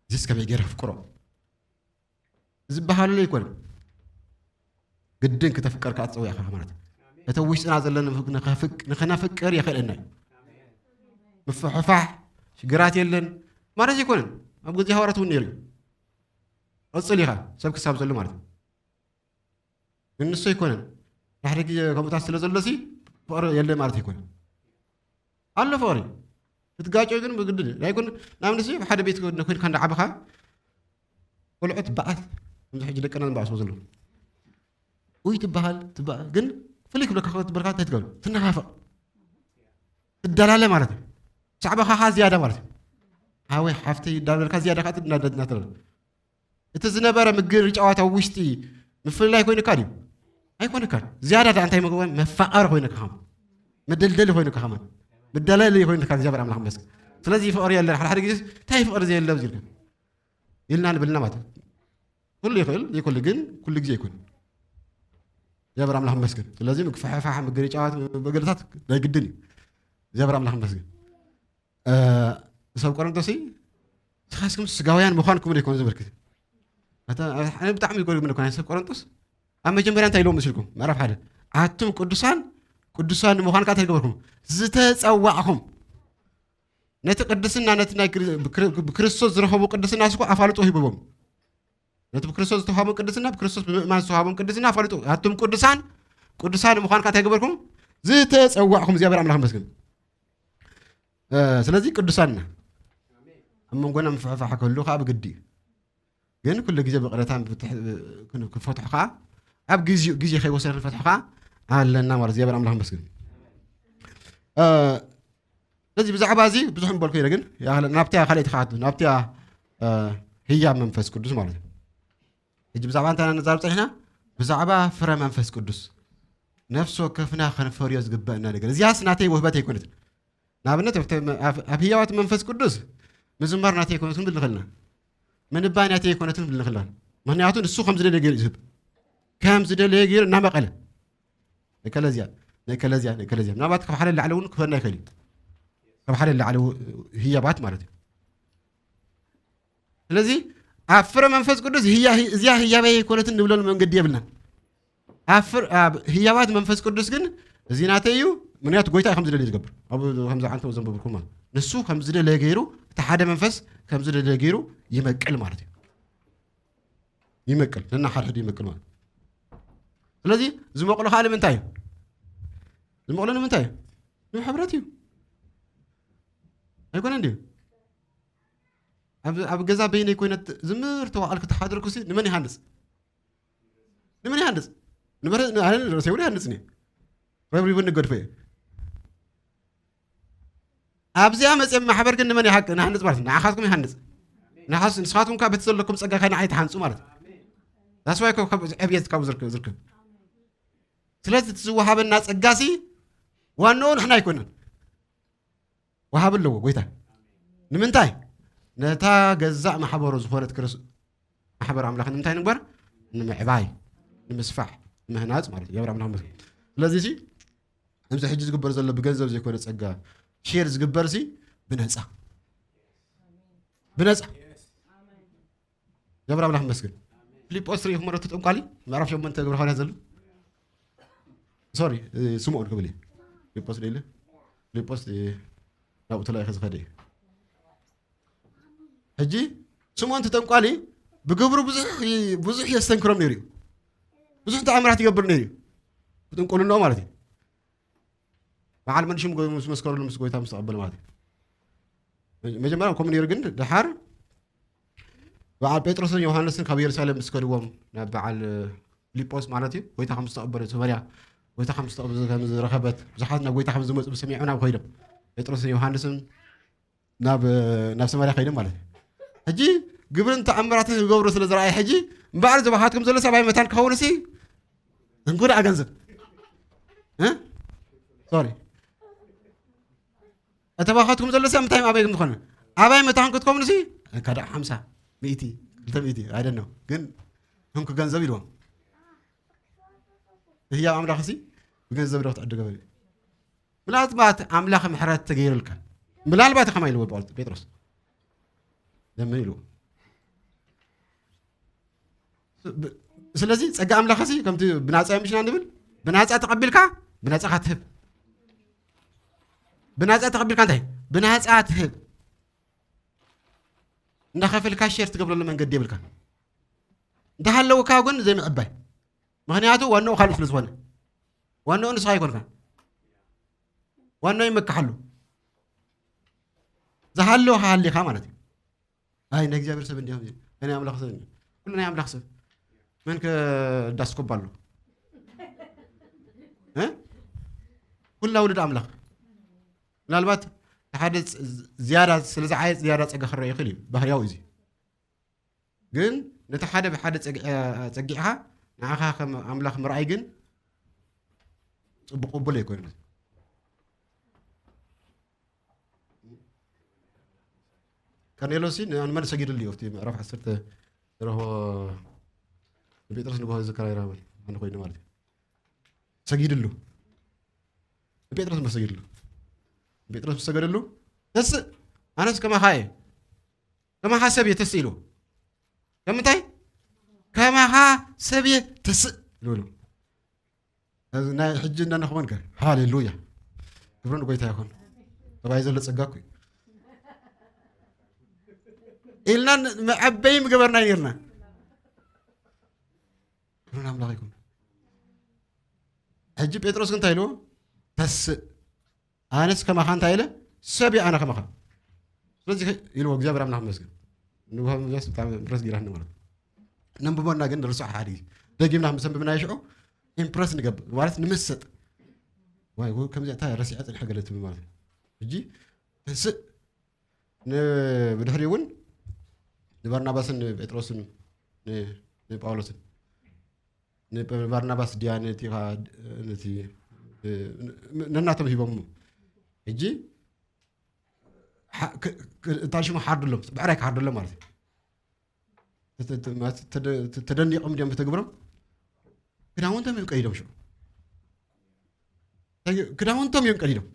እዚስ ከመይ ገይረ ክፍቅሮ ዝበሃሉ ኣይኮነን። ግድን ክተፍቀር ከኣ ትጸውዕ ኢኻ ማለት እዩ። እቲ ኣብ ውሽጥና ዘሎ ንፍ-፣ ንኸፍቅ-፣ ንኸነፍቅር የኽእለና እዩ። ምፍሕፋሕ፣ ሽግራት የለን ማለት ኣይኮነን። ኣብ ግዜ ሃዋርያት እውን ነይሩ እዩ። ቀጽል ኢኻ፣ ሰብ ክሳብ ዘሎ ማለት እዩ። ግን ንሱ ኣይኮነን። ሓደ ግዜ ከምኡታት ስለ ዘሎሲ ፍቕሪ የለ ማለት ኣይኮነን። ኣሎ ፍቕሪ። ክትጋጨ ግን ብግድን እዩ። ኣይኮን-፣ ንኣብነት፣ ኣብ ሓደ ቤት ኮይንካ እንዳዓበኻ፣ ቆልዑት በኣስ፣ ከምዚ ሕጂ ደቅና ዝበኣስዎ ዘለዉ። ውይ ትበሃል፣ ትበ-፣ ግን ፍልይ ክብለካ ክትበልካ እንታይ ትገብር? ትነፋፈቕ። ትደላለ ማለት እዩ። ሳዕባኻ ኸዓ ዝያዳ ማለት እዩ። ሓወይ፣ ሓፍተይ እንዳበልካ ዝያዳ ኸዓ ትናደድ እናተበለ። እቲ ዝነበረ ምግር ጨዋታ ውሽጢ ምፍልላይ ኮይኑካ ድዩ? ኣይኮንካን። ዝያዳ ደኣ እንታይ መግበ-፣ መፋቐሪ ኮይኑካ ኸም። መደልደሊ ኮይኑካ ኸም። መደላሊ ኮይኑካ እግዚኣብሔር ኣምላኽ ይመስገን። ስለዚ ፍቕሪ የለን። ሓደ ሓደ ግዜ እንታይ ፍቕሪ ዘየለ ኣብዚ ኢልካ? ኢልና ንብልና ማለት እዩ። ኩሉ ይኽእል ዘይኮነ ግን ኩሉ ግዜ ይኩን። እግዚኣብሔር ኣምላኽ ይመስገን። ስለዚ ምክፍሕፋሕ ምግርጫዋት መገለታት ናይ ግድን እዩ። እግዚኣብሔር ኣምላኽ ይመስገን። ሰብ ቆሮንቶስ ንስኻስኩም ስጋውያን ምዃንኩም ዘይኮነ ዘመልክት። ኣነ ብጣዕሚ ይጎርም እኮ ናይ ሰብ ቆሮንቶስ ኣብ መጀመርያ እንታይ ኢሎም መስልኩም? ምዕራፍ ሓደ ኣቱም ቅዱሳን ቅዱሳን ንምዃን ከዓ እንታይ ገበርኩም? ዝተፀዋዕኹም ነቲ ቅድስና ነቲ ናይ ብክርስቶስ ዝረኸቡ ቅድስና ስኮ ኣፋልጦ ሂብዎም። ነቲ ብክርስቶስ ዝተዋሃቦም ቅድስና ብክርስቶስ ብምእማን ዝተዋሃቦም ቅድስና ኣፋልጦ ኣቱም ቅዱሳን ቅዱሳን ንምዃን ከዓ እንታይ ገበርኩም? ዝተፀዋዕኹም እግዚኣብሔር ኣምላኽ መስግን። ስለዚ ቅዱሳንና ኣብ መንጎና ምፍሕፋሕ ከህሉ ከዓ ብግዲ እዩ። ግን ኩሉ ግዜ ብቕረታ ክፈትሑ ከዓ ኣብ ግዜኡ ግዜ ከይወሰደ ክንፈትሑ ከዓ ኣለና ማለት እግዚኣብሔር ኣምላኽ መስግን። ስለዚ ብዛዕባ እዚ ብዙሕ ምበልኩ ኢለ ግን ናብቲያ ካልኣይቲ ከዓ ናብቲያ ህያ መንፈስ ቅዱስ ማለት እዩ። ሕጂ ብዛዕባ እንታይ ኢና ንዛረብ ፀኒሕና? ብዛዕባ ፍረ መንፈስ ቅዱስ ነፍሲ ወከፍና ከንፈርዮ ዝግበአና ነገር። እዚያስ ናተይ ውህበት ኣይኮነትን። ንኣብነት ኣብ ህያዋት መንፈስ ቅዱስ ምዝማር ናተይ ኣይኮነትን ብል ንኽእልና፣ ምንባይ ናተይ ኣይኮነትን ብል ንኽእልና። ምክንያቱ ንሱ ከም ዝደለየ ገይሩ ዝህብ ከም ዝደለየ ገይሩ እናመቐለ ንከለዚያ ንከለዚያ ንከለዚያ ምናልባት ካብ ሓደ ላዕሊ እውን ክፈና ይኽእል እዩ። ካብ ሓደ ላዕሊ ህያባት ማለት እዩ። ስለዚ ኣብ ፍረ መንፈስ ቅዱስ እዚያ ህያባይ ኣይኮነትን ንብለሉ መንገዲ የብልና። ኣብ ህያባት መንፈስ ቅዱስ ግን እዚ ናተይ እዩ። ምክንያቱ ጎይታ ከም ዝደሊ ዝገብር ኣብ ከምዚ ዓንተ ዘንበብኩም ማለት ንሱ ከም ዝደለየ ገይሩ እቲ ሓደ መንፈስ ከም ዝደለየ ገይሩ ይመቅል ማለት እዩ። ይመቅል ነናሓድሕድ ይመቅል ማለት። ስለዚ ዝመቕሎ ከዓ ንምንታይ እዩ? ዝመቕሎ ንምንታይ እዩ? ንምሕብረት እዩ። ኣይኮነ እንዲዩ ኣብ ገዛ በይነይ ኮይነ ዝምር ተዋዕል ክትሓድርኩ ሲ ንመን ይሃንፅ? ንመን ይሃንፅ? ንበረ ኣነ ርእሰይ እውን ይሃንፅኒ ረብሪቡ ንገድፎ እየ። ኣብዚኣ መፅኦም ማሕበር ግን ንመን ይሃቅ ንሃንፅ ማለት ንዓኻትኩም ይሃንፅ። ንሓስ ንስኻትኩም ካብ በቲ ዘለኩም ፀጋ ከ ንዓይ ትሃንፁ ማለት ዳስዋይ ዕብየት ካብ ዝርከብ ዝርከብ። ስለዚ እቲ ዝወሃበና ፀጋሲ ዋናኡ ንሕና ኣይኮነን። ወሃቢ ኣለዎ ጎይታ። ንምንታይ? ነታ ገዛእ ማሕበሩ ዝኾነት ክርስ ማሕበር ኣምላኽ ንምንታይ ንግበር? ንምዕባይ፣ ንምስፋሕ፣ ምህናፅ ማለት እዩ። የብር ኣምላኽ መስገን። ስለዚ እዚ እዚ ሕጂ ዝግበር ዘሎ ብገንዘብ ዘይኮነ ፀጋ ሼር ዝግበር ሲ ብነፃ ብነፃ የብር ኣምላኽ መስገን። ፊልጶስ ርኢኹም ረቱ ጠንቋሊ ምዕራፍ ሸሞንተ ግብረ ሃዋርያት ዘሎ ሶሪ ስምኦን ክብል እዩ። ፊልጶስ ደለ ፊልጶስ ናብኡ ተላኢኸ ዝኸደ እዩ። ሕጂ ስምኦን እቲ ጠንቋሊ ብግብሩ ብዙሕ የስተንክሮም ነይሩ እዩ። ብዙሕ ተኣምራት ይገብር ነይሩ እዩ። ብጥንቁልናኡ ማለት እዩ። በዓል መንሽም ምስ መስከረሉ ምስ ጎይታ ምስ ተቐበለ ማለት እዩ። መጀመርያ ከምኡ ነይሩ ግን ድሓር በዓል ጴጥሮስን ዮሃንስን ካብ ኢየሩሳሌም ምስ ከድዎም ናብ በዓል ፊልጶስ ማለት እዩ ጎይታ ከም ዝተቐበለ ሰማርያ ጎይታ ከም ዝተቐበለ ከም ዝረኸበት ብዙሓት ናብ ጎይታ ከም ዝመፁ ብሰሚዖም ናብ ኮይዶም ጴጥሮስን ዮሃንስን ናብ ናብ ሰማርያ ከይዶም ማለት እዩ። ሕጂ ግብርን ተኣምራትን ዝገብሩ ስለ ዝረኣየ ሕጂ እምበኣር ዝባሃትኩም ዘሎ ሰብኣይ መታን ክኸውን ሲ እንጉዳ ኣገንዝብ ሶሪ እተባኸትኩም ዘሎ ሰብ እንታይ ኣበይ ትኾነ ኣበይ መታን ክትከምሉ ሲ ካዳ ሓምሳ ሚእቲ ክልተ ሚእቲ ኣይደን ግን ህንኩ ገንዘብ ኢልዎም ህያብ ኣምላኽ ሲ ብገንዘብ ዶ ክትዕድገበ ምናልባት ኣምላኽ ምሕረት ተገይሩልካ ምናልባት ከማ ኢልዎ ጳውሎስ ጴጥሮስ ለምን ኢልዎ ስለዚ ጸጋ ኣምላኽ ሲ ከምቲ ብናጻ ምሽና ንብል ብናጻ ተቐቢልካ ብናጻኻ ትህብ ብናጻ ተቐቢልካ እንታይ ብናጻ ትህብ እንዳኸፈልካ ሼር ትገብረሉ መንገዲ የብልካ እንተሃለውካ ግን ዘይምዕባይ ምክንያቱ ዋናኡ ካልእ ስለ ዝኾነ ዋናኡ ንስኻ ይኮንካ ዋናኡ ይመካሓሉ ዝሃለወ ሃሊኻ ማለት እዩ ኣይ ናይ እግዚኣብሔር ሰብ እንዲሆም ናይ ኣምላኽ ሰብ ኩሉ ናይ ኣምላኽ ሰብ መን ከዳስኮባ ኣሎ ኩላ ውሉድ ኣምላኽ ምናልባት ሓደ ዝያዳ ስለ ዝዓየ ዝያዳ ፀጋ ክረአ ይኽእል እዩ ባህርያዊ እዚ ግን ነቲ ሓደ ብሓደ ፀጊዕኻ ንዓኻ ከም ኣምላኽ ምርኣይ ግን ፅቡቅ ቅቡል ኣይኮይኑ ከርኔሎስ ንመን ሰጊድሉ እዩ ኣብቲ ምዕራፍ ዓሰርተ ዝረኸቦ ንጴጥሮስ ንግሆ ዝከራ ይረኸበን ኣነ ኮይኑ ማለት እዩ ሰጊድሉ ንጴጥሮስ መሰጊድሉ ጴጥሮስ መሰገደሉ ተስእ ኣነስ ከማኻ እየ ከማኻ ሰብ እየ ተስእ ኢሉ ከምንታይ ከማኻ ሰብ እየ ተስእ ኢሉ ናይ ሕጂ እንዳነኽቦን ከ ሃሌሉያ ክብርን ጎይታ ይኹን ተባይ ዘሎ ጸጋ እኮ ኢልና መዐበይ ምገበርና ነርና ክብርን ኣምላኽ ይኹን ሕጂ ጴጥሮስ እንታይ ኢልዎ ተስእ ኣነስ ከማኻ እንታይ ኢለ ሰብ ኣነ ከማኻ ስለዚህ ኢልዎ እግዚኣብሔር ኣምላኽ መስገን ንጉሃ መስ ብጣዕሚ ኢምፕረስ ጊራኒ ማለት ነንብቦና ግን ርሱዕ ሓዲ ደጊምና ምስ ኣንብብና ይሽዑ ኢምፕረስ ንገብር ማለት ንምሰጥ ዋይ ከምዚ እታ ረሲዐ ፅንሐ ገለ ትብል ማለት ሕጂ ተስእ ብድሕሪ እውን ንበርናባስን ንጴጥሮስን ንጳውሎስን ንባርናባስ ድያ ነቲ ነናቶም ሂቦም ሕጂ እታ ሽሙ ሓርድሎም ብዕራይ ክሓርድሎም ማለት እዩ ተደኒቆም ድዮም ብተግብሮም ክዳውንቶም እዮም ቀዲዶም ሽዑ ክዳውንቶም እዮም ቀዲዶም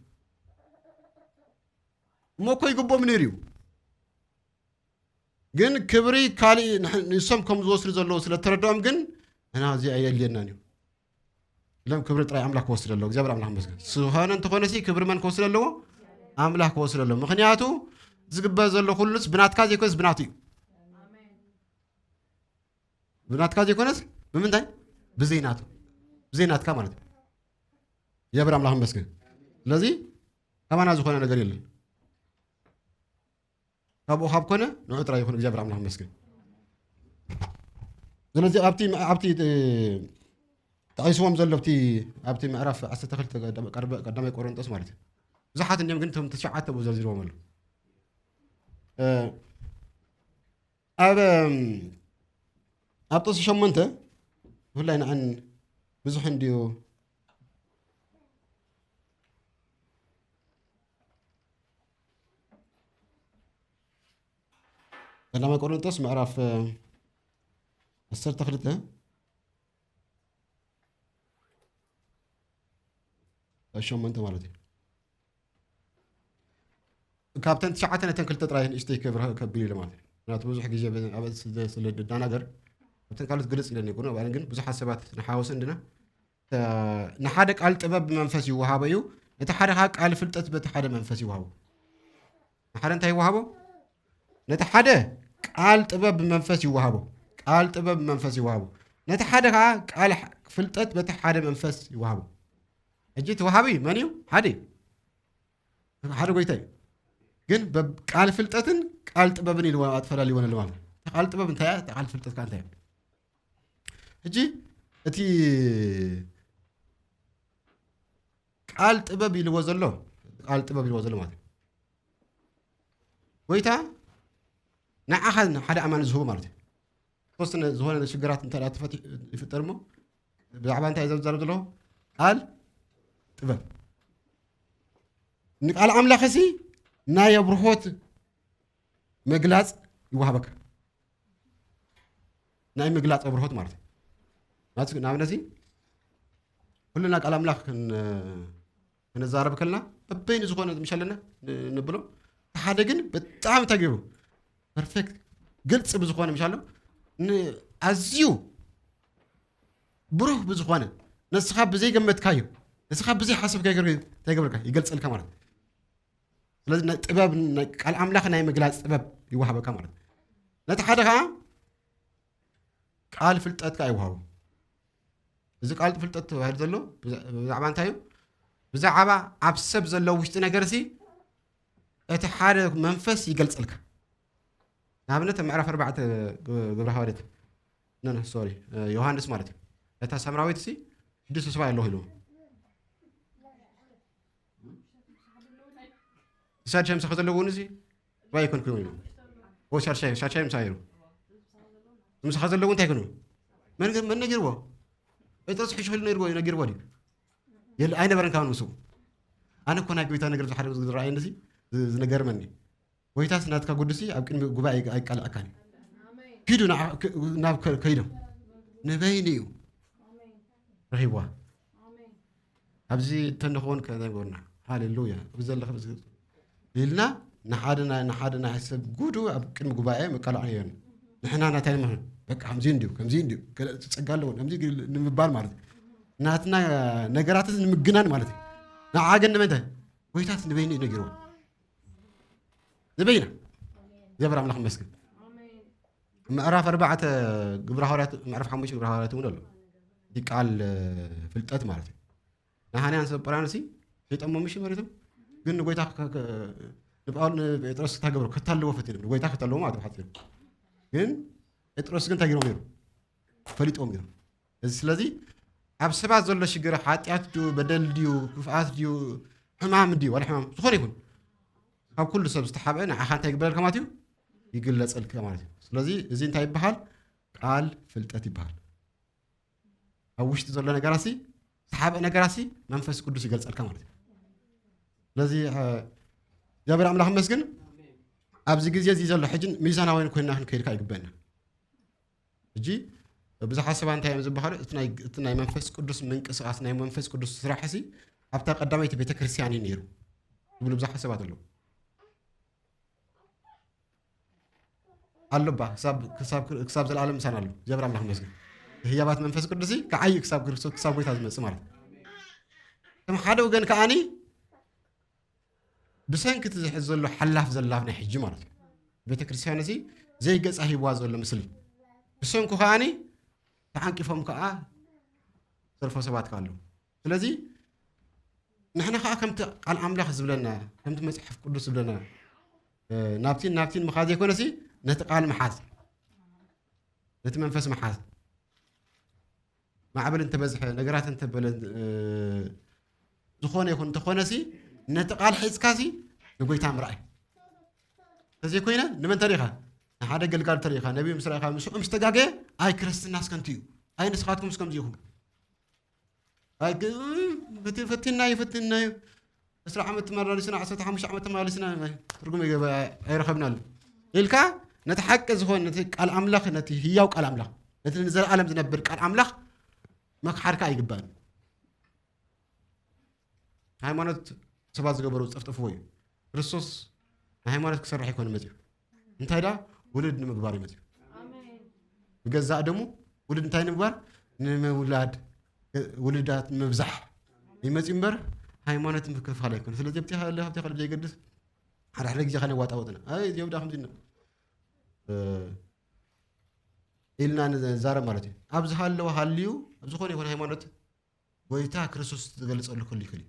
እሞ እኮ ይግብኦም ነይሩ እዩ ግን ክብሪ ካልእ ንሶም ከም ዝወስዱ ዘለዉ ስለ ተረድኦም ግን እና እዚ ኣየድልየናን እዩ ለም ክብሪ ጥራይ ኣምላኽ ክወስድ ኣለዎ እግዚኣብሔር ኣምላኽ መስገን ዝኾነ እንተኾነ ሲ ክብሪ መን ክወስድ ኣለዎ ኣምላኽ ክወስድ ኣለዎ ምክንያቱ ዝግበር ዘሎ ኩሉስ ብናትካ ዘይኮነስ ብናቱ እዩ ብናትካ ዘይኮነስ ብምንታይ ብዘይናቱ ብዘይናትካ ማለት እዩ እግዚኣብሔር ኣምላኽ መስገን ስለዚ ካባና ዝኾነ ነገር የለን ካብኡ ካብ ኮነ ንዑ ጥራይ ይኹን እግዚኣብሔር ኣምላኽ መስገን ስለዚ ኣብቲ ኣብቲ ተቐይስዎም ዘሎ ኣብቲ ኣብቲ ምዕራፍ ዓሰርተ ክልተ ቀዳማይ ቆሮንጦስ ማለት እዩ ብዙሓት እንዲም ግን እቶም ተሸዓተ ብኡ ዘርዚርዎም ኣሎ ኣብ ኣብ ጥቕሲ ሸሞንተ ብፍላይ ንዓን ብዙሕ እንድዩ ቀዳማይ ቆሮንጦስ ምዕራፍ ዓሰርተ ክልተ ሸሞንተ ማለት እዩ ካብተን ትሽዓተ ነተን ክልተ ጥራይ ንእሽተይ ከብርህ ከቢሉ ኢለ ማለት እዩ ምክንያቱ ብዙሕ ግዜ ኣብ ስለ ድዳናገር ኣብተን ካልኦት ግልፅ ኢለን ይኮኑ ኣብኣን ግን ብዙሓት ሰባት ንሓወስ እንድና ንሓደ ቃል ጥበብ ብመንፈስ ይወሃቦ እዩ ነቲ ሓደ ከዓ ቃል ፍልጠት በቲ ሓደ መንፈስ ይወሃቦ ንሓደ እንታይ ይወሃቦ ነቲ ሓደ ቃል ጥበብ ብመንፈስ ይወሃቦ ቃል ጥበብ ብመንፈስ ይወሃቦ ነቲ ሓደ ከዓ ቃል ፍልጠት በቲ ሓደ መንፈስ ይወሃቦ ሕጂ እቲ ወሃቢ መን እዩ ሓደ እዩ ሓደ ጎይታ እዩ ግን ቃል ፍልጠትን ቃል ጥበብን ኢልዎ ኣትፈላልይወን ኣለዋ ቃል ጥበብ እንታይ ቃል ፍልጠት ካ እንታይ ሕጂ እቲ ቃል ጥበብ ኢልዎ ዘሎ ቃል ጥበብ ኢልዎ ዘሎ ማለት እዩ ጎይታ ንዓኻ ሓደ ኣማኒ ዝህቡ ማለት እዩ ተወሰነ ዝኾነ ሽግራት እንተ ተፈት ይፍጠር እሞ ብዛዕባ እንታይ ዘዛረብ ዘለዎ ቃል ጥበብ ንቃል ኣምላኽ ሲ ናይ ኣብርሆት ምግላፅ ይወሃበካ ናይ ምግላፅ ኣብርሆት ማለት እዩ ናብነት ኩልና ቃል ኣምላኽ ክንዛረብ ከለና በበይኑ ዝኾነ ምሸለና ንብሎ ሓደ ግን ብጣዕሚ ተገይሩ ፐርፌክት ግልፂ ብዝኾነ ምሻሎ ኣዝዩ ብሩህ ብዝኾነ ንስኻ ብዘይገመትካዮ ንስኻ ብዘይሓሰብካ ተገብርካ ይገልፀልካ ማለት ስለዚ ጥበብ ቃል ኣምላኽ ናይ ምግላፅ ጥበብ ይወሃበካ ማለት ነቲ ሓደ ከዓ ቃል ፍልጠት ከዓ ይወሃቡ እዚ ቃል ፍልጠት ተባሂሉ ዘሎ ብዛዕባ እንታይ እዩ ብዛዕባ ኣብ ሰብ ዘሎ ውሽጢ ነገር ሲ እቲ ሓደ መንፈስ ይገልፀልካ ንኣብነት ምዕራፍ ኣርባዕተ ግብረ ሃዋርያት ሶሪ ዮሃንስ ማለት እዩ እታ ሳምራዊት ሲ ሽዱሽተ ሰብኣይ ኣለኹ ኢሉ ሻድሻይ ምሳኻ ዘለውን እዚ ባ ይኮንኩ ኢሉ ሻድሻይ ሻድሻይ ምሳ ይሩ ምሳኻ ዘለውን እንታይ ይኮኑ መን ነጊርዎ ጴጥሮስ ሕሽ ክሉ ነጊርዎ ነጊርዎ ድዩ የለ ኣይነበረን ካብ ምስኡ ኣነ እኮ ናይ ጎይታ ነገር ዝሓደ ዝረኣየ እንደዚ ዝነገርመኒ ጎይታስ ናትካ ጉዱሲ ኣብ ቅድሚ ጉባኤ ኣይቃልዐካን እዩ። ኪዱ ናብ ከይዶም ንበይኑ እዩ ረኺብዋ። ኣብዚ ተንኸውን ከነገርና ሃሌሉያ እዚ ዘለኸ ኢልና ንሓደ ንሓደ ናይ ሰብ ጉዱ ኣብ ቅድሚ ጉባኤ መቃልዖ የን ንሕና ናታይ ንምህን በቃ ከምዚ እንዲዩ ከምዚ እንዲዩ ጸጋ ኣለዎ ከምዚ ንምባል ማለት ናትና ነገራትን ንምግናን ማለት እዩ። ንዓገን ንመንተ ጎይታት ንበይኑ እዩ ነጊርዎ ንበይና እግዚኣብሔር ኣምላኽ መስግን ምዕራፍ ኣርባዕተ ግብረ ሃዋርያት ምዕራፍ ሓሙሽተ ግብረ ሃዋርያት እውን ኣሎ እቲ ቃል ፍልጠት ማለት እዩ። ንሃንያን ሰብ ጳውሎስ ሲ ሸይጠሞ ምሽ መሬቶም ግን ንጎይታ ንጳውል ንጴጥሮስ ታገብሮ ከታልዎ ፈትኖም ንጎይታ ከታልዎ ማለት ብሓፂሩ ግን ጴጥሮስ ግን ታጊሮም ነይሩ ፈሊጥዎም ነይሩ። እዚ ስለዚ ኣብ ሰባት ዘሎ ሽግር ሓጢኣት ድዩ በደል ድዩ ክፍኣት ድዩ ሕማም ድዩ ዋላ ሕማም ዝኾነ ይኹን ካብ ኩሉ ሰብ ዝተሓበአ ንዓኻ እንታይ ይግበረልካ ማለት እዩ ይግለፀልካ ማለት እዩ። ስለዚ እዚ እንታይ ይበሃል? ቃል ፍልጠት ይበሃል። ኣብ ውሽጢ ዘሎ ነገራሲ ዝተሓበአ ነገራሲ መንፈስ ቅዱስ ይገልፀልካ ማለት እዩ። ስለዚ እግዚኣብሔር ኣምላኽ መስግን ኣብዚ ግዜ እዚ ዘሎ ሕጂ ሚዛናውያን ኮይና ክንከይድካ ይግበአና። ሕጂ ብዙሓት ሰባት እንታይ እዮም ዝበሃሉ እቲ ናይ መንፈስ ቅዱስ ምንቅስቃስ ናይ መንፈስ ቅዱስ ስራሕ ሲ ኣብታ ቀዳመይቲ ቤተክርስትያን እዩ ነይሩ ዝብሉ ብዙሓት ሰባት ኣለዉ። ኣሎ ባ ክሳብ ዘለኣለም ምሳና ኣሎ እግዚኣብሔር ኣምላኽ ይመስገን። ህያባት መንፈስ ቅዱስ ከዓይ ክሳብ ክርስቶስ ክሳብ ጎይታ ዝመጽእ ማለት ከም ሓደ ወገን ከዓኒ ብሰንኪ እቲ ዝሕዝ ዘሎ ሓላፍ ዘላፍ ናይ ሕጂ ማለት እዩ ቤተ ክርስቲያን እዚ ዘይገጻ ሂብዋ ዘሎ ምስሊ ብሰንኩ ከዓኒ ተዓንቂፎም ከዓ ዘርፎ ሰባት ከ ኣለዉ። ስለዚ ንሕና ከዓ ከምቲ ቃል ኣምላኽ ዝብለና ከምቲ መፅሓፍ ቅዱስ ዝብለና ናብቲን ናብቲን ምኻ ዘይኮነሲ ነቲ ቃል ምሓዝ ነቲ መንፈስ ምሓዝ ማዕበል እንተበዝሐ ነገራት እንተበለ ዝኾነ ይኹን እንተኾነሲ ነቲ ቃል ሒዝካሲ ንጎይታ ምርኣይ ተዘይኮይነ ንመን ተሪኻ ንሓደ ገልጋል ተሪኻ ነቢ ምስ ረእኻ ምስኡ ምስ ተጋገየ ኣይ ክርስትና ስከንቲ እዩ ኣይ ንስኻትኩም ስከምዚ ኢኹም ፈቲናዩ ፈቲናዩ ዕስራ ዓመት ተመላሊስና ዓሰርተ ሓሙሽተ ዓመት ተመላሊስና ትርጉም ኣይረኸብናሉ ኢልካ ነቲ ሓቂ ዝኾነ ነቲ ቃል ኣምላኽ ነቲ ህያው ቃል ኣምላኽ ነቲ ንዘለኣለም ዝነብር ቃል ኣምላኽ መክሓድካ ኣይግባእን። ሃይማኖት ሰባት ዝገበሩ ዝጠፍጠፍዎ እዩ። ክርስቶስ ንሃይማኖት ክሰርሕ ይኮነ መፅኡ እንታይ ዳ ውልድ ንምግባር ይመፅኡ ብገዛእ ደሙ ውልድ እንታይ ንምግባር ንምውላድ ውልዳት ንምብዛሕ ይመፅኡ እምበር ሃይማኖት ምክፍፋል ኣይኮነ። ስለዚ ኣብቲ ካልእ ዘይገድስ ሓደ ሓደ ግዜ ከነዋጣወጥና እዚኦም ዳ ከምዚ ኢልና ንዛረብ ማለት እዩ። ኣብ ዝሃለወ ሃልዩ ኣብ ዝኾነ ይኮነ ሃይማኖት ጎይታ ክርስቶስ ዝገልፀሉ ክህሉ ይኽእል እዩ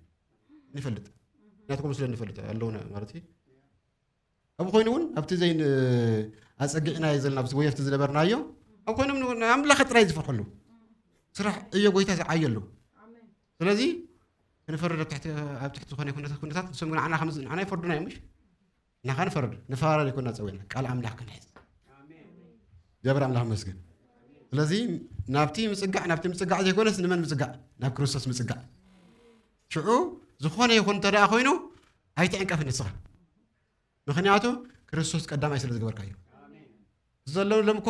ንፈልጥ ናትኩም ስለ ንፈልጥ ኣለውና ማለት እዩ። ኣብ ኮይኑ እውን ኣብቲ ዘይን ኣፀጊዕናዮ ዘለና ወይ ኣብቲ ዝነበርናዮ ኣብ ኮይኖም ኣምላኽ ጥራይ ዝፈርሐሉ ስራሕ እዮ ጎይታ ዝዓየሉ ስለዚ ክንፈርድ ኣብ ትሕቲ ዝኾነ ኩነታት ንሶም ንዓና ከም ንዓና ይፈርዱና እዮም ምሽ ንኻ ንፈርድ ንፈራረድ ይኮና ፀዊዕና ቃል ኣምላኽ ክንሕዝ እግዚኣብሔር ኣምላኽ መስግን። ስለዚ ናብቲ ምፅጋዕ ናብቲ ምፅጋዕ ዘይኮነስ ንመን ምፅጋዕ ናብ ክርስቶስ ምፅጋዕ ሽዑ ዝኾነ ይኹን እንተ ደኣ ኮይኑ ኣይትዕንቀፍ ንስኻ ምኽንያቱ ክርስቶስ ቀዳማይ ስለ ዝገበርካዮ ዘለዉ ሎም ኮ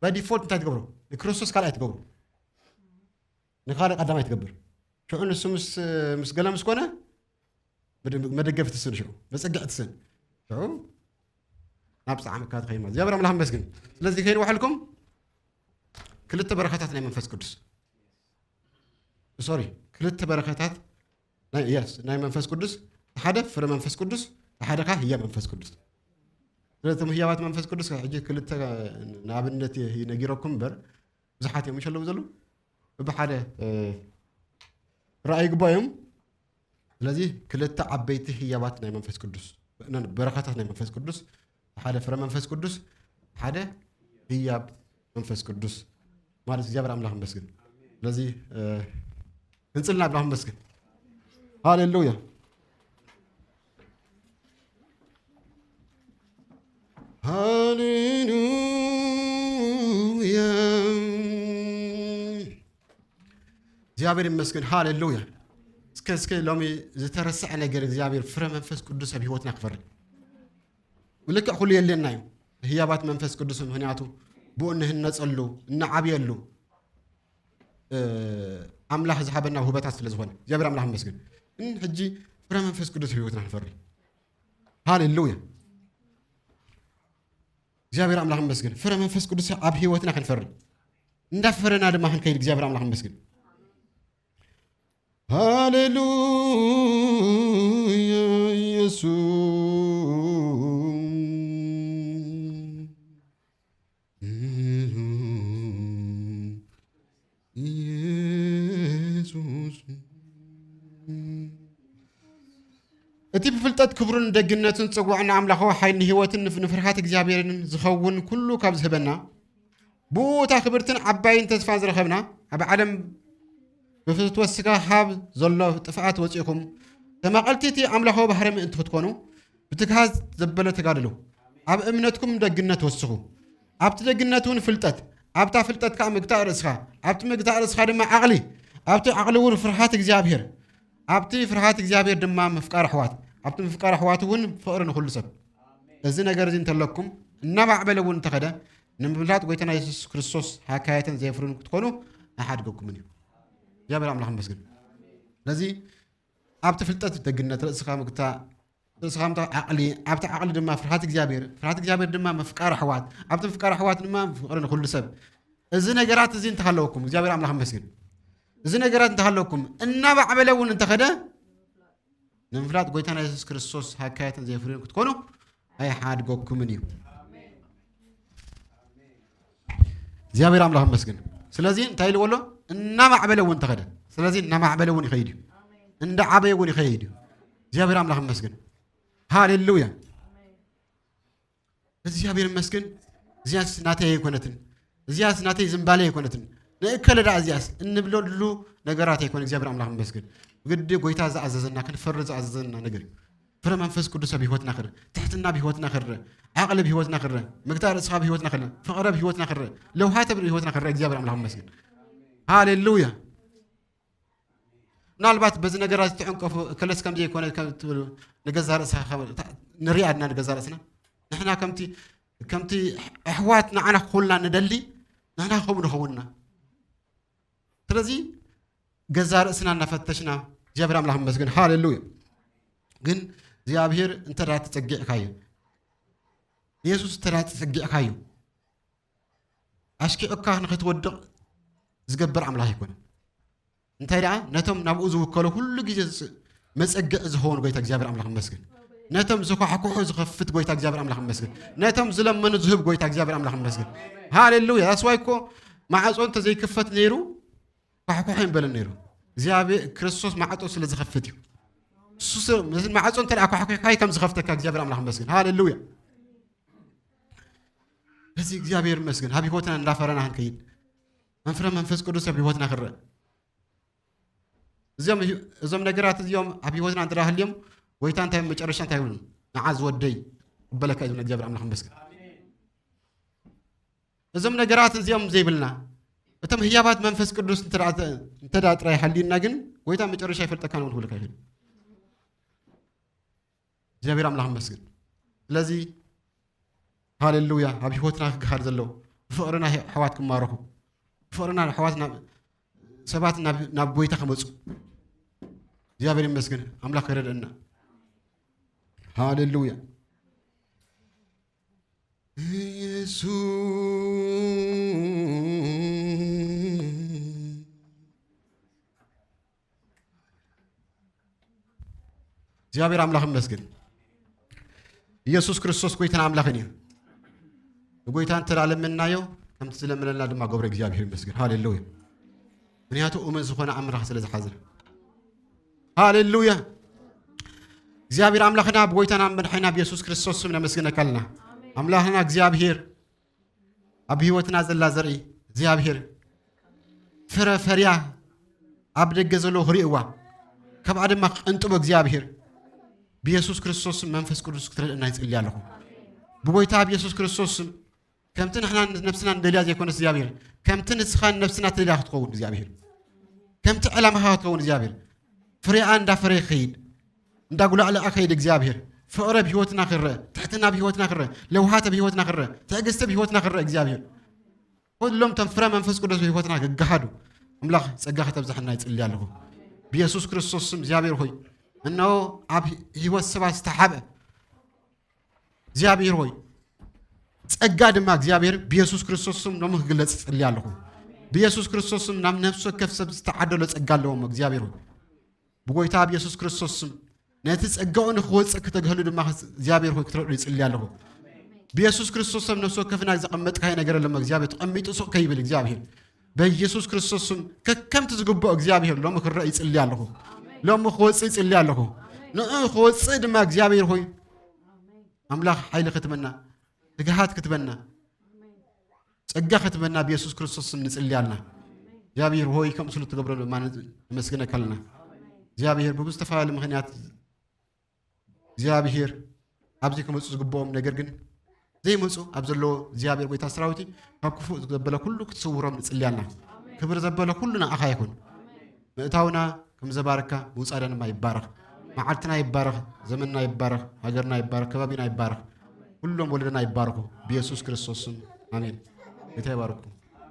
by default እንታይ ትገብሮ ንክርስቶስ ካልኣይ ትገብሮ ንካልእ ቀዳማይ ትገብር ሽዑ ንሱ ምስ ገለ ምስ ኮነ መደገፊ ትስን ሽዑ መፀግዒ ትስን ሽዑ ናብ ፃዕምካ ትኸይማ እግዚኣብሔር ኣምላኽ መስግን። ስለዚ ከይንዋሕልኩም ክልተ በረኸታት ናይ መንፈስ ቅዱስ ሶሪ ክልተ በረኸታት ናይ መንፈስ ቅዱስ ሓደ ፍረ መንፈስ ቅዱስ ሓደ ከዓ ህያ መንፈስ ቅዱስ። ስለቶም ህያባት መንፈስ ቅዱስ ሕጂ ክልተ ንኣብነት ነጊረኩም እምበር ብዙሓት እዮም ምሸለዉ ዘለዉ ብሓደ ራእይ ግባዮም። ስለዚ ክልተ ዓበይቲ ህያባት ናይ መንፈስ ቅዱስ በረኸታት ናይ መንፈስ ቅዱስ ሓደ ፍረ መንፈስ ቅዱስ ሓደ ህያብ መንፈስ ቅዱስ ማለት እግዚኣብሔር ኣምላኽ መስግን። ስለዚ ህንፅልና ኣምላኽ መስግን። ሃሌሉያ ሃሌሉያ እግዚኣብሔር ይመስገን። ሃሌሉያ እስከ እስከ ሎሚ ዝተረስዐ ነገር እግዚኣብሔር ፍረ መንፈስ ቅዱስ ኣብ ህይወትና ክፈሪ ልክዕ ኩሉ የድልየና እዩ። ህያባት መንፈስ ቅዱስ፣ ምኽንያቱ ብኡ እንህነጸሉ፣ እንዓብየሉ፣ እ፣ ኣምላኽ ዝሃበና ውህበታት ስለ ዝኾነ፣ እግዚኣብሔር ኣምላኽ ይመስገን። እን ሕጂ ፍረ መንፈስ ቅዱስ ኣብ ህይወትና ክንፈሪ። ሃሌሉያ። እግዚኣብሔር ኣምላኽ ይመስገን። ፍረ መንፈስ ቅዱስ ኣብ ህይወትና ክንፈሪ። እንዳፈረና ድማ ክንከይድ እግዚኣብሔር ኣምላኽ ይመስገን። ሃሌሉያ ኢየሱስ። ኢየሱስ። እቲ ብፍልጠት ክብሩን ደግነቱን ጽዋዕን ኣምላኻዊ ሓይልን ህይወትን ንፍ-፣ ንፍርሃት እግዚኣብሔርን ዝኸውን ኩሉ ካብ ዝህበና፣ ብኡ እታ ክብርትን ዓባይን ተስፋ ዝረኸብና፣ ኣብ ዓለም ብፍትወት ስጋ ካብ ዘሎ ጥፍኣት ወጺእኩም፣ ተማቐልቲ እቲ ኣምላኻዊ ባህሪ ምእንቲ ክትኮኑ፣ ብትግሃት ዘበለ ተጋድሉ። ኣብ እምነትኩም ደግነት ወስኹ። ኣብቲ ደግነት እውን ፍልጠት፣ ኣብታ ፍልጠት ከኣ ምግታእ ርእስኻ፣ ኣብቲ ምግታእ ርእስኻ ድማ ዓቕሊ፣ ኣብቲ ዓቕሊ እውን ፍርሃት እግዚኣብሔር፣ ኣብቲ ፍርሃት እግዚኣብሔር ድማ ምፍቃር ኣሕዋት፣ ኣብቲ ምፍቃር ኣሕዋት እውን ፍቕሪ ንኹሉ ሰብ። እዚ ነገር እዚ እንተለኩም፣ እናማዕበለ እውን እንተኸደ፣ ንምፍላጥ ጎይታና የሱስ ክርስቶስ ሃካያትን ዘየፍርን ክትኮኑ ኣይሓድገኩምን እዩ። እግዚኣብሔር ኣምላኽ ይመስገን። ስለዚ ኣብቲ ፍልጠት ደግነት፣ ርእስኻ ምግታእ፣ ርእስኻ ምታ ዓቕሊ፣ ኣብቲ ዓቕሊ ድማ ፍርሃት እግዚኣብሔር፣ ፍርሃት እግዚኣብሔር ድማ ምፍቃር ኣሕዋት፣ ኣብቲ ምፍቃር ኣሕዋት ድማ ፍቕሪ ንኹሉ ሰብ። እዚ ነገራት እዚ እንተሃለወኩም፣ እግዚኣብሔር ኣምላኽ ይመስገን። እዚ ነገራት እንተሃለወኩም፣ እናማዕበለ እውን እንተኸደ፣ ንምፍላጥ ጎይታና የሱስ ክርስቶስ ሃካያትን ዘየፍርዮን ክትኮኑ ኣይሓድገኩምን እዩ። እግዚኣብሔር ኣምላኽ ይመስገን። ስለዚ እንታይ ኢልዎ ኣሎ? እናማዕበለ እውን ተኸደ። ስለዚ እናማዕበለ እውን ይኸይድ እዩ። እንዳዓበየ እውን ይኸይድ እዩ። እግዚኣብሔር ኣምላኽ ይመስገን። ሃሌሉያ። እግዚኣብሔር ይመስገን። እዚያስ ናተይ ኣይኮነትን። እዚያስ ናተይ ዝምባለ ኣይኮነትን። ንእከለ ደኣ እዚያስ እንብለሉ ነገራት ኣይኮነ። እግዚኣብሔር ኣምላኽ ይመስገን። ግዲ ጎይታ ዝኣዘዘና፣ ክንፈሪ ዝኣዘዘና ነገር እዩ። ፍረ መንፈስ ቅዱስ ኣብ ህይወትና ክረ፣ ትሕትና ኣብ ህይወትና ክረ፣ ዓቕሊ ኣብ ህይወትና ክረ፣ ምግታእ ርእስኻ ኣብ ህይወትና ክረ፣ ፍቕሪ ኣብ ህይወትና ክረ፣ ለውሃት ኣብ ህይወትና ክረ። እግዚኣብሔር ኣምላኽ ይመስገን። ሃሌሉያ። ምናልባት በዚ ነገራት ዝተዕንቀፉ እከለስ ከም ዘይኮነ ከም ትብሉ ንገዛ ርእስኻ ከም-፣ ንሪኣ ኣድና ንገዛ ርእስና። ንሕና ከምቲ፣ ከምቲ ኣሕዋት ንዓና ክኾኑልና ንደሊ፣ ንሕና ከምኡ ንኸውንና። ስለዚ ገዛ ርእስና እናፈተሽና፣ እግዚኣብሔር ኣምላኽ ይመስገን፣ ሃሌሉያ። ግን እግዚኣብሔር እንተ ደኣ ተጸጊዕካዮ፣ የሱስ እንተ ደኣ ተጸጊዕካዮ፣ ኣሽኪዕካ ንኽትወድቕ ዝገብር ኣምላኽ ኣይኮነን። እንታይ ደኣ፣ ነቶም ናብኡ ዝውከሉ ኩሉ ግዜ ዝጽ-፣ መጸግዒ ዝኸውን ጎይታ እግዚኣብሔር ኣምላኽ ይመስገን። ነቶም ዝኳሕኩሑ ዝኸፍት ጎይታ እግዚኣብሔር ኣምላኽ ይመስገን። ነቶም ዝለመኑ ዝህብ ጎይታ እግዚኣብሔር ኣምላኽ ይመስገን። ሃሌሉያ። ዳስዋይ እኮ ማዕጾ እንተ ዘይክፈት ነይሩ፣ ኳሕኳሕ ኣይምበለን ነይሩ። እግዚኣብሔር ክርስቶስ ማዕጾ ስለ ዝኸፍት እዩ። እሱ ስ-፣ ነዚ ማዕጾ እንተ ደኣ ኳሕኳሕካይ ከም ዝኸፍተካ እግዚኣብሔር ኣምላኽ ይመስገን። ሃሌሉያ። እዚ እግዚኣብሔር ይመስገን። ኣብ ህይወትና እንዳፈረና ክንከይድ፣ መንፍረ መንፈስ ቅዱስ ኣብ ህይወትና ክረአ። እዚኦም፣ እዞም ነገራት እዚኦም ኣብ ህይወትና እንተ ደኣ ሃልዮም፣ ጎይታ እንታይ መጨረሻ እንታይ ይብሉ? ንዓ ዝወደይ እበለካ እዩ ዝብለና እግዚኣብሔር ኣምላኽ ይመስገን። እዞም ነገራት እዚኦም ዘይብልና፣ እቶም ህያባት መንፈስ ቅዱስ እንተ ደኣ፣ እንተ ደኣ ጥራይ ሃልዩና ግን፣ ጎይታ መጨረሻ ኣይፈልጠካን እውን ክብለካ ይኽእል። እግዚኣብሔር ኣምላኽ ይመስገን። ስለዚ፣ ሃሌሉያ፣ ኣብ ህይወትና ክገሃር ዘሎ፣ ብፍቕርና ኣሕዋት ክማረኹ፣ ብፍቕርና ኣሕዋት ናብ፣ ሰባት ናብ፣ ናብ ጎይታ ክመጹ፣ እግዚኣብሔር ይመስገን፣ ኣምላኽ ይረድአና። ሃሌሉያ። ኢየሱስ። እግዚኣብሔር ኣምላኽ ይመስገን። ኢየሱስ ክርስቶስ ጎይታን ኣምላኽን እዩ። ንጎይታ እንተ ለመንናዮ፣ ከምቲ ዝለመነና ድማ ገብረ። እግዚኣብሔር ይመስገን። ሃሌሉያ። ምኽንያቱ እሙን ዝኾነ ኣምላኽ ስለ ዝሓዝና። ሃሌሉያ። እግዚኣብሔር ኣምላኽና ብጎይታና መድሓኒና ብየሱስ ክርስቶስ ስም ነመስግነካ ኣለና። ኣምላኽና እግዚኣብሔር ኣብ ህይወትና ዘላ ዘርኢ እግዚኣብሔር ፍረ ፈርያ ኣብ ደገ ዘሎ ክርእይዋ ካብኣ ድማ ክቐንጥቦ እግዚኣብሔር ብየሱስ ክርስቶስ ስም መንፈስ ቅዱስ ክትረድእና ይጽሊ ኣለኹ። ብጎይታ ብየሱስ ክርስቶስ ስም ከምቲ ንሕና ነብስና ንደልያ ዘይኮነስ እግዚኣብሔር፣ ከምቲ ንስኻ ነብስና ትደልያ ክትኸውን እግዚኣብሔር፣ ከምቲ ዕላማኻ ክትኸውን እግዚኣብሔር፣ ፍሬኣ እንዳፈረየ ክኸይድ፣ እንዳጉላዕለኣ ከይድ እግዚኣብሔር፣ ፍቕሪ ኣብ ህይወትና ክረአ፣ ትሕትና ኣብ ህይወትና ክረአ፣ ለውሃት ኣብ ህይወትና ክረአ፣ ትዕግስቲ ኣብ ህይወትና ክረአ እግዚኣብሔር። ኩሎም እቶም ፍረ መንፈስ ቅዱስ ኣብ ህይወትና ክገሃዱ ኣምላኽ ጸጋ ከተብዝሓና ይጽሊ ኣለኹ። ብየሱስ ክርስቶስ ስም እግዚኣብሔር ሆይ፣ እነሆ ኣብ ህይወት ሰባት ዝተሓብአ እግዚኣብሔር ሆይ፣ ጸጋ ድማ እግዚኣብሔር ብየሱስ ክርስቶስ ስም ሎሚ ክግለጽ ይጽሊ ኣለኹ። ብየሱስ ክርስቶስ ስም ናብ ነፍሲ ወከፍ ሰብ ዝተዓደሎ ጸጋ ኣለዎም እግዚኣብሔር ሆይ። ብጎይታ ብየሱስ ክርስቶስ ስም ነቲ ጸጋኡ ንኽወጽእ ክተግህሉ ድማ እግዚኣብሔር ሆይ ክትረዱ ይጽሊ ኣለኹ። ብየሱስ ክርስቶስ ስም ነፍሲ ወከፍና ዘቐመጥካዮ ነገር ኣለሞ እግዚኣብሔር ተቐሚጡ ሱቕ ከይብል እግዚኣብሔር በኢየሱስ ክርስቶስ ስም ከከምቲ ዝግብኦ እግዚኣብሔር ሎሚ ክረእ ይጽሊ ኣለኹ። ሎሚ ክወጽእ ይጽሊ ኣለኹ። ንኡ ክወጽእ ድማ እግዚኣብሔር ሆይ ኣምላኽ ሓይሊ ክትበና ትግሃት ክትበና ጸጋ ክትበና ብየሱስ ክርስቶስ ስም ንጽሊ ኣለና። እግዚኣብሔር ሆይ ከም ስሉ ትገብረሉ ድማ ነመስግነካ ኣለና። እግዚኣብሔር ብብዝተፈላለዩ ምኽንያት እግዚኣብሔር ኣብዚ ክመፁ ዝግብኦም ነገር ግን ዘይመፁ ኣብ ዘለዎ እግዚኣብሔር ጎይታ ሰራዊት ካብ ክፉእ ዘበለ ኩሉ ክትስውሮም ንጽሊ ኣለና። ክብር ዘበለ ኩሉ ንዓኻ ይኹን። ምእታውና ከም ዘባረካ ምውጻእና ድማ ይባረኽ። መዓልትና ይባረኽ፣ ዘመንና ይባረኽ፣ ሃገርና ይባረኽ፣ ከባቢና ይባረኽ። ኩሎም ወለደና ይባረኹ ብየሱስ ክርስቶስ ስም ኣሜን። ጌታ ይባርኩም።